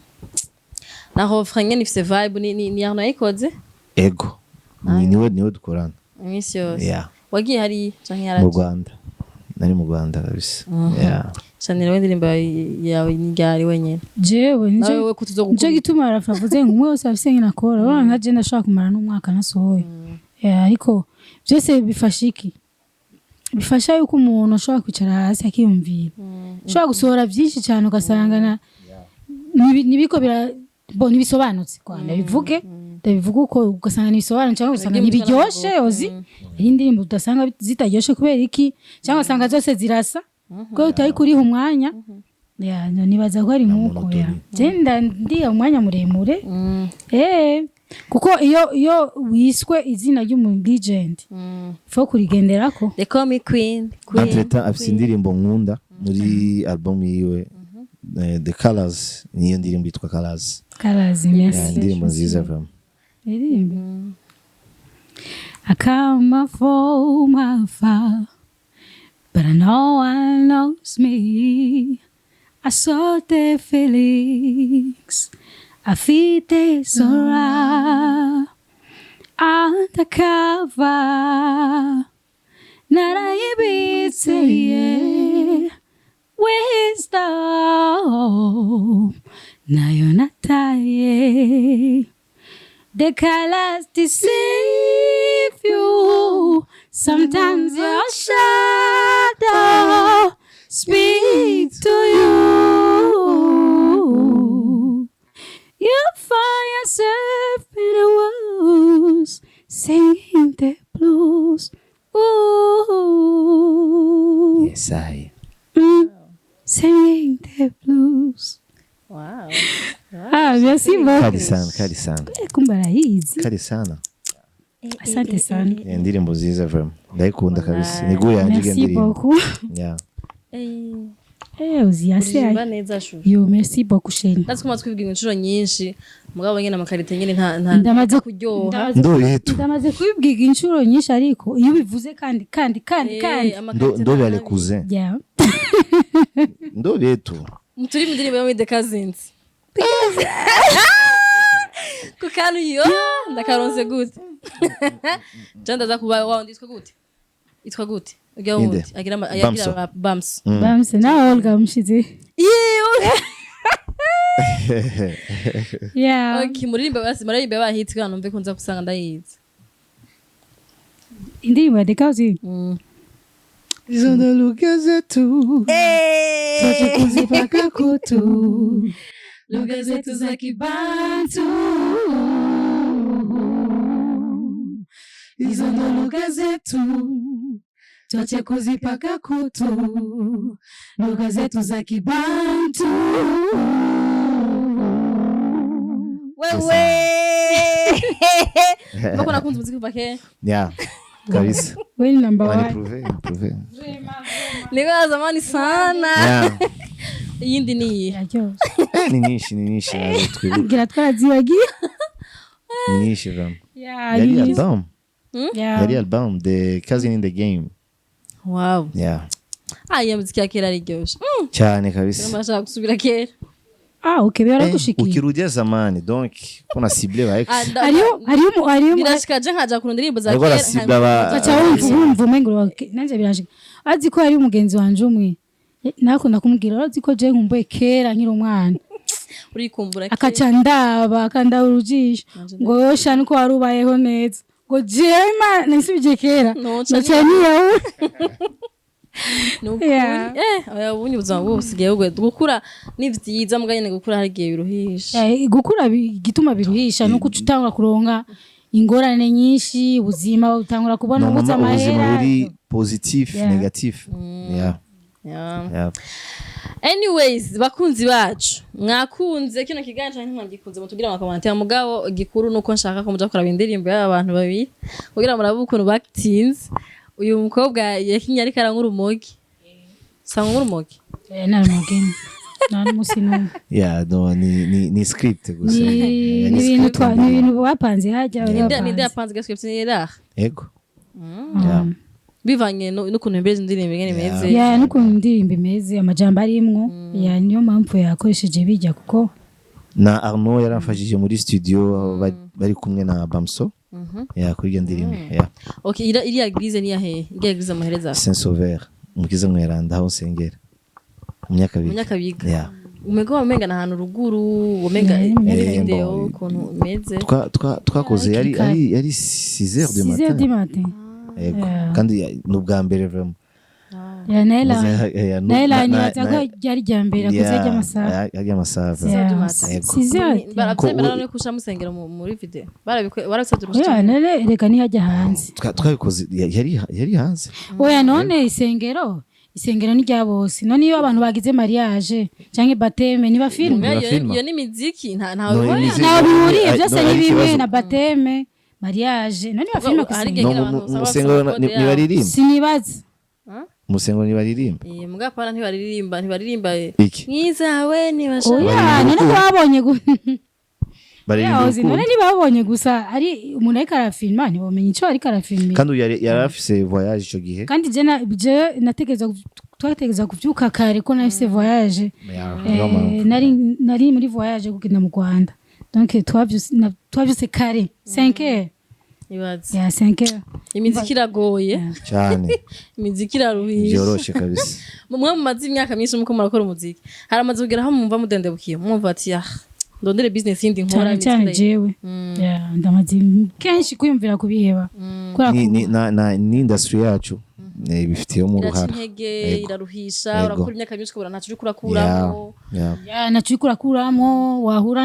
na refrain nyene ifise vibe. Ni Arnaud yayikoze? Ego, ni niwe dukorana. Iminsi yose? Yeah. Wagiye hariya canke Mu yaraje? Rwanda, nari mu Rwanda kabisa, yeah. Chanel, we indirimbo yawe ni ryari wenyene? Jewe Nawe nico we kutuzogukunda. Nico gituma Rafa avuze ngo umwe wese afise ngene akora. Urabona nka je ndashobora kumara n'umwaka nasohoye. Yeah, ariko byose bifasha iki? Bifasha yuko umuntu ashobora kwicara hasi akiyumvira. Ushobora gusohora byinshi cyane ugasanga na nibiko bira bo ntibisobanutse kwa ndabivuge, ndabivuga uko, ugasanga ntibisobanutse cyangwa ugasanga Ugiye ntibiryoshe. Ozi iyi ndirimbo udasanga zitaryoshe kubera iki? Cyangwa ugasanga zose zirasa kubera utari kuriha umwanya. Ya, nibaza ko ari nk'uko ya Monotonie. je ndiha umwanya muremure, kuko iyo wiswe izina ry'umu legend faut kurigenderako. They call me queen, queen. Entre temps afise indirimbo nkunda muri album yiwe, The Colors, niyo ndirimbo yitwa Colors. Colors. Yeah, Merci. indirimbo nziza vraiment. Ririmbe. I come from afar, but no one knows me. I saw the feelings, I feel the sorrow undercover. Narayibitse, yeah. Wisdom nayo nataye. The colors deceive you. Sometimes your shadow speak to you. You find yourself in the woods singing the blues. Ooh. Yes, I. Singing the blues. Wow. Ah, merci beaucoup. Kali sana, kali sana. Kumbe arayizi. Kali sana. Asante sana. Ni indirimbo nziza vraiment. Ndayikunda kabisa. Ni goût yanje iyo Merci ndirimbo. beaucoup. Yeah. Eh, Eh, uzi yase. uririmba neza shushu. Yo, merci beaucoup, chérie. Ndazi ko twibwira inshuro nyinshi, mugabo nyene ama qualité nyene nta Ndamaze kuryoha. Ndo yetu. Ndamaze kubibwiga inshuro nyinshi, ariko iyo ubivuze kandi kandi kandi kandi ama Ndo qualité ndo nta- les cousins. Yeah. Ndo yetu. Turi mu ndirimbo yo muri The Cousins. Ku kantu yo ndakaronse gute? Je ndaza kuba wa wundi yitwa gute? Yitwa gute? Ujya Inde? wundi agira yagira Bamso. Bamso. Bamse nawe Olga mushize. Yewe. Yeah. Okay, muririmba basi, muririmba bahitse kugira numve ko nza gusanga ndayizi. Indirimbo ya The Cousins. Izo ndo lugha zetu. Tuache kuzipaka kutu lugha zetu za Kibantu. Hizo ndo lugha zetu, tuache kuzipaka kutu lugha zetu za Kibantu. Wewe. Mbona nakunze umuziki kuva kera? Yeah. Kabisa. We ni number one. Prouvé, prouvé. Niko ya zamani sana. Yeah. Iyindi ni iyi. Iraryoshe. Eh, ni nyinshi, ni nyinshi nazo twibuka. Ngira twarazibagiye. Ni nyinshi vraiment. Yeah, Yari ni nyinshi. album. Yeah. Yari album The Cousin in the Game. Wow. Yeah. Ah, iyo muziki ya kera ariryoshe. Cyane kabisa. Ndashaka gusubira kera. Ah, okay, baragushikira. Ukirudia zamani donc kuna cible ba ex. Ah, Hariyo Birashika je nkaja kurunda indirimbo za Ariko kera. arasibla ba aca wumva umengo nanje birashika. Azi ko hari umugenzi wanje umwe nakunda kumubwira, urazi ko je nkumbuye kera nkiri umwana. Urikumbura kera. Akaca ndaba akandaba urujisho ngo yosha nuko wari ubayeho neza, ngo jewe Imana nisubije kera Noca noca niyawe. Ni ukuri. Yeah. Eh, oya, ubundi ubuzima bw'ubu busigaye bugoye. Gukura ni vyiza, muga nyene gukura hari igihe biruhisha. Eh, gukura igituma biruhisha nuko uca utangura kuronka ingorane nyinshi, ubuzima utangura kubona ubuze Normalement ubuzima amahera. buri positif, Yeah. négatif. Yeah. Yeah. Yeah. Anyways, bakunzi bacu, mwakunze kino kiganiro canke ntimwagikunze, mutubwire ama commentaire. Mugabo gikuru nuko nshaka ko muja kuraba indirimbo y'aba bantu babiri kugira murabe ukuntu batinze. Uyu mukobwa yakinye ariko aranywa urumogi. Sanga urumogi. Eh, nta rumugeni, nta n'umunsi n'umwe. Yeah, no, ni script gusa. Ni Yeah, ni ibintu script. ni ibintu bapanze hajya bari Ninde ninde bapanze. yapanze gascript ni Erah? Ego. Yeah. Bivanye n'ukuntu imbere indirimbo ingene imeze. Ya, n'ukuntu indirimbo imeze, amajambo arimwo ya, niyo mpamvu yakoresheje bijya kuko Na Arnaud yaramfashije muri studio, bari kumwe na Bamso. Yeah, kuri iyo ndirimbo. Yeah. Okay, iriya église ni yahehe? Iriya église muhereza? Saint Sauveur. Mukiza mweranda aho nsengera. Munyakabiga. Munyakabiga. Yeah. Umego wamenga na ahantu ruguru, umenga Yeah, muri video bon. ukuntu imeze. Twakoze yari kare. yari 6 heures du 6 heures du matin. matin. Ego. Yeah. Kandi ni ubwa mbere vraiment. Ya, Naila Yeah, Naila nibaza ko ryari rya mbere akoze ry'amasaha. Yari amasaha vraiment. Yeah, du matin. Ego. 6 heures. Barabyemera none kusha musengera muri video? Barabisabye Oya, urushyi? none reka ntihajya hanze. Twabikoze yari hanze. Oya, none isengero ni rya bose. None iyo abantu bagize mariage canke baptême niba filme? Barafilma. Iyo ni imiziki, nta No, ntawe. imiziki- Ntaho bihuriye Ay, byose no, ni ari bimwe ikibazo. na baptême, mariage, none niba filme Hari ku igihe No, ngira mu abantu usanga musengero bafise ama code yabo. ntibaririmba. Sinibaza. Mu musengero ntibaririmba. Eh, muga pana ntibaririmba Iki? mwiza we ntibashaka. Oya, Baririmba none ko urukundo. babonye Baririmba Oya, ozi, none urukundo. ntibabonye gusa ari umuntu ariko arafilma, ntibamenye ico ariko arafilmira. Kandi uyu yari afise voyage ico gihe. Kandi je nategereza twategereza kuvyuka kare ko nafise voyage. Yeah, Eh, niyo mpamvu. Nari muri voyage kugenda mu Rwanda, donc twavyuse kare 5 heures. Ibaze. Ya, 5 heures. Imiziki iragoye. Cyane. Imiziki iraruhisha. Byoroshe kabisa. Mwe mumaze imyaka myinshi muko murakora umuziki, haramaze kugera aho mwumva mudendebukiye, mwumva ati: "Ah, ndondere business yindi nkora." Cyane cyane. Imiziki. Jewe, yeah, ndamaze kenshi kwiyumvira kubiheba kubera Ni na ni industry yacu ibifitiyemo Iraca uruhara. intege. Yego. Iraruhisha. Yego. Urakora imyaka myinshi ukabona ntacyo uriko urakuramo. Ya, naco uriko urakuramo, wahura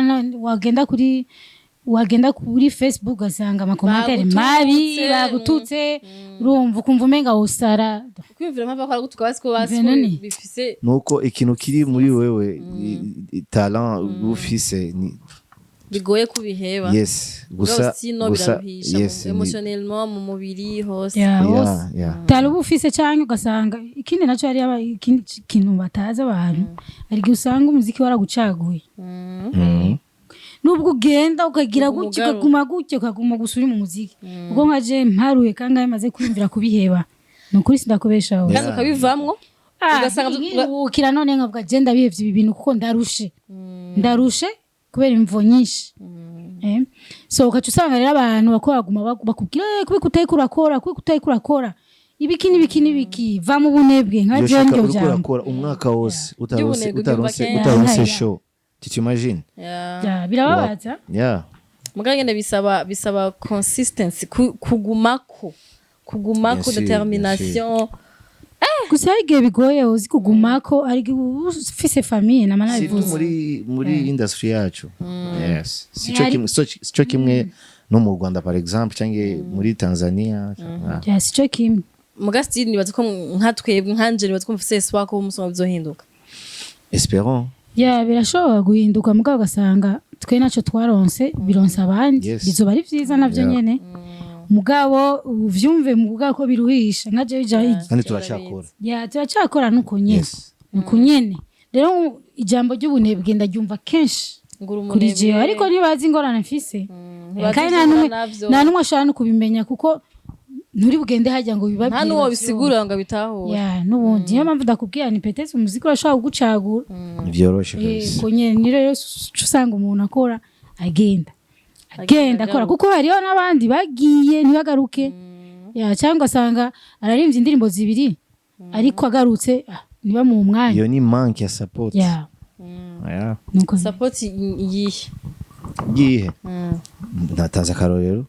wagenda kuri Facebook ugasanga ama commentaires Bagututse. mabi, bagututse, urumva ukumva umenga wosara. Kwiyumvira mpamvu bakora gutuka, basi ko basi ko Venoni. bifise Nuko ikintu kiri muri wewe, talent ufise ni bigoye kubiheba. Yes, gusa sino gusa biraruhisha yes, émotionnellement, mu mubiri hose. Ya, hose. Tari uba ufise, canke ugasanga ikindi naco hari ikindi kintu batazi abantu, hari igihe usanga umuziki waragucaguye, nubwo ugenda ukagira Uguma gutya, ugaruka. ukaguma gutya, ukaguma gusa uri mu muziki. Ubwo nka je mparuye kangahe maze kwiyumvira kubiheba, ni ukuri sindakubesha wowe. Kandi ukabivamwo, ugasanga Nkiruhukira none nkavuga: "Je ndabihevye ibi bintu kuko ndarushe, ndarushe kubera imvo nyinshi." So ugaca usanga rero abantu bako baguma bakubwira: "Kubera utariko urakora, kubera utariko urakora ibiki n'ibiki n'ibiki, va mu bunebwe." Nka jewe Yoshika niryo uriko jambo urakora umwaka wose utaronse Ry'ubunebwe utaronse ubyumva utaronse kenshi. show, tu t'imagines? Yeah. Ya, birababaza. Mugabo nyene bisaba consistency, kugumako, Bien sûr, détermination. Gusa hari igihe bigoye uzi kugumako, hari igihe uba ufise famille nama Surtout nabivuze. muri industry yacu, yes, sico Hari- kimwe, sico kimwe no mu Rwanda par exemple, cyangwa muri Tanzania. Ah. Ya, sico kimwe. Muga still nibaza ko nka twebwe, nkanje, nibaza ko mufise espoir ko umunsi umwe bizohinduka. Espérons. Ya, birashobora guhinduka, mugabo ugasanga twe naco twaronse bironse abandi. Bizoba ari vyiza navyo nyene, mugabo uvyumve mugabo ko biruhisha nka jewe Kandi turacyakora. Ya, turacyakora nuko nyene. Nuko nyene rero ijambo ry'ubunebwe ndaryumva kenshi Ngura kuri umunebwe. jewe, ariko ntibazi ingorane mfise. Ntibazi Kandi ivyo nta n'umwe uhura navyo. nta n'umwe ashobora no kubimenya kuko nturi bugende hajya ngo bibabwire. Nta n'uwo Bavyumve. bisigura ngo abitahure. Ya, n'ubundi niyo mpamvu ndakubwira ni peut-être umuziki urashobora kugucagura. Ntivyoroshe kabisa. Ko nyene ni rero uca usanga umuntu akora, agenda agenda akora, kuko hariho n'abandi bagiye ntibagaruke. Ya, cyangwa ugasanga ararimbye indirimbo zibiri, ariko agarutse ntibamuhe umwanya. Iyo ni manque ya support. Ya. Nuko. Support iyihe? Gihe natanze akarorero,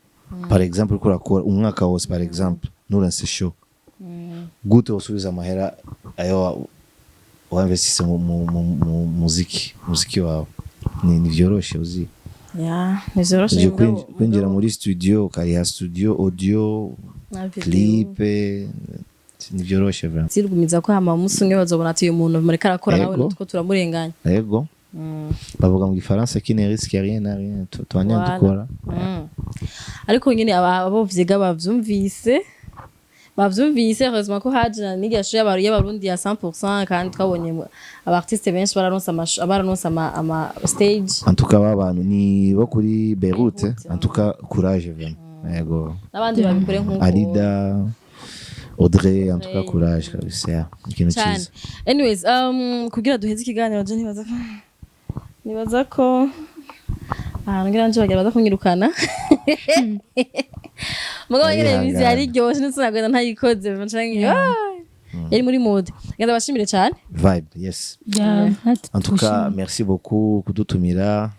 par exemple uriko urakora umwaka wose, par exemple nuranse show, gute usubiza amahera ayo wainvestise mu muziki wawe? Ni vyoroshe uzi. Ya, ntivyoroshe. Uje kwinjira muri studio, ukariha studio, audio, Na video. clip, ntivyoroshe vraiment. Zirgumiza ko hama umunsi umwe bazobona ati: "Uyu muntu mureka arakora nawe." Yego. Nitwo turamurenganya. Yego, bavuga mu gifaransa: "Qui ne risque rien n'a rien." Tubandanya Voilà. dukora. Ariko nyine abo vyiga bavyumvise, heureusement ko haje na n'igasho y'abarundi ya 100%, kandi twabonye aba artiste benshi bararonse ama stage. En tout cas ba bantu ni bo kuri Beirut. Beirut, En tout cas courage vraiment, yego. N'abandi babikore nk'uko. Alida, Audrey, en tout cas Audrey. courage kabisa, yeah. Ikintu Cyane. cyiza. Anyways, kugira duheze ikiganiro, je nibaza ko ahantu ngira nje bagira baza kunyirukana, mugabo nyene Arihangana. imizi yari iryoshe ndetse nagenda ntayikoze ncanke yari muri mode. Ngenda bashimire cyane. Vibe, yes. Ya, natwe En tout cas tugushimire. merci beaucoup kudutumira,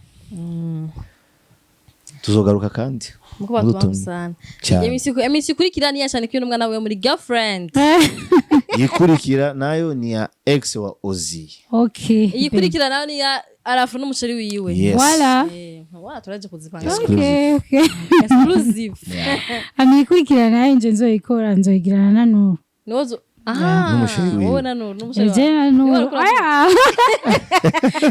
tuzogaruka kandi. Muko batubaho Mudutumire. sana. Cyane. Emisi ikurikira niya cyane ko umwana we muri girlfriend. Yikurikira nayo ni ya ex wa Ozi. Okay. Iyikurikira nayo ni ya arafu n'umuceri wiwe. Yes. Voilà. Voilà, turaje kuzipanga. Okay. Exclusive. Amikurikira nayo nje nzoyikora, nzoyigirana na Nuru. Niwozo aha. N'umusheri wiwe. Wowe na Nuru n'umusheri Je wawe. na Niwe Nuru. wariko uravuga. Aya.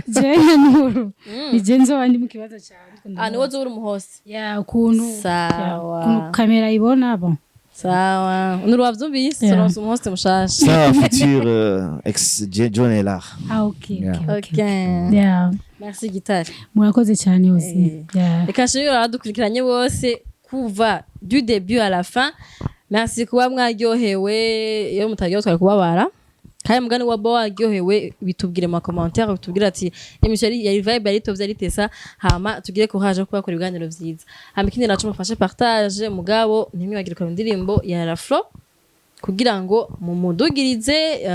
Je na Nuru. Ni je nzoba ndi mu kibazo cyawe. Ah, niwozo uri umuhosi. Ya, ukuntu Sawa. ya, ukuntu kamera ibona, bon. Sawa, Nuru, wavyumvise? Yeah. Turonse umuhosi mushasha. Ça futur ex John Elar. Ah, okay. Okay. Okay. Yeah. Merci gitari. Murakoze cyane Ozi. Yeah. Reka nshimire abadukurikiranye bose kuva du début à la fin. Merci kuba mwaryohewe, iyo mutaryohewe twari kubabara. Kandi mugani waba waryohewe, bitubwire mu commentaire, bitubwire ati émission yari vibe, yari tovye, yari tesa. Hama tugire courage yo kubakora ibiganiro vyiza. Hama ikindi naco, mufashe partage, mugabo ntimwibagire kuraba indirimbo ya Raflo kugira ngo mumudugirize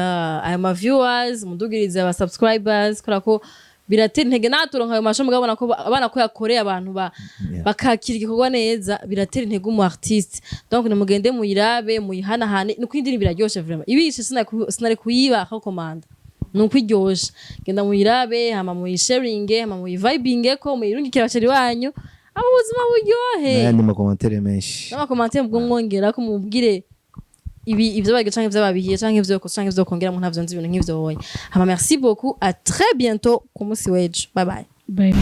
ayo ma viewers, mudugirize aba subscribers, kubera ko biratera intege. Naturonka ayo masho, mugabo ko abana ko yakoreye abantu ba bakakira igikorwa neza, biratera intege umu artiste. Donc nimugende muyirabe, muyihanahane, nuko indirimbo iraryoshe vraiment. Ibishe sinari kuyiba commande, nuko iryoshe. Genda muyirabe, hama muyisharinge, hama muyivibinge, ko muyirungikire abachéri wanyu, abo ubuzima buryohe. N'ayandi macommentaires menshi. N'amacommentaires mubwo mwongera ko mubwire ibi ivyo bagiye canke ivyo babihiye canke ivyo canke ivyo kongera mu ntavyo nzi, ibintu nk'ivyo. Woye hama merci beaucoup, à très bientôt ku munsi w'ejo. Bye bye. Bye.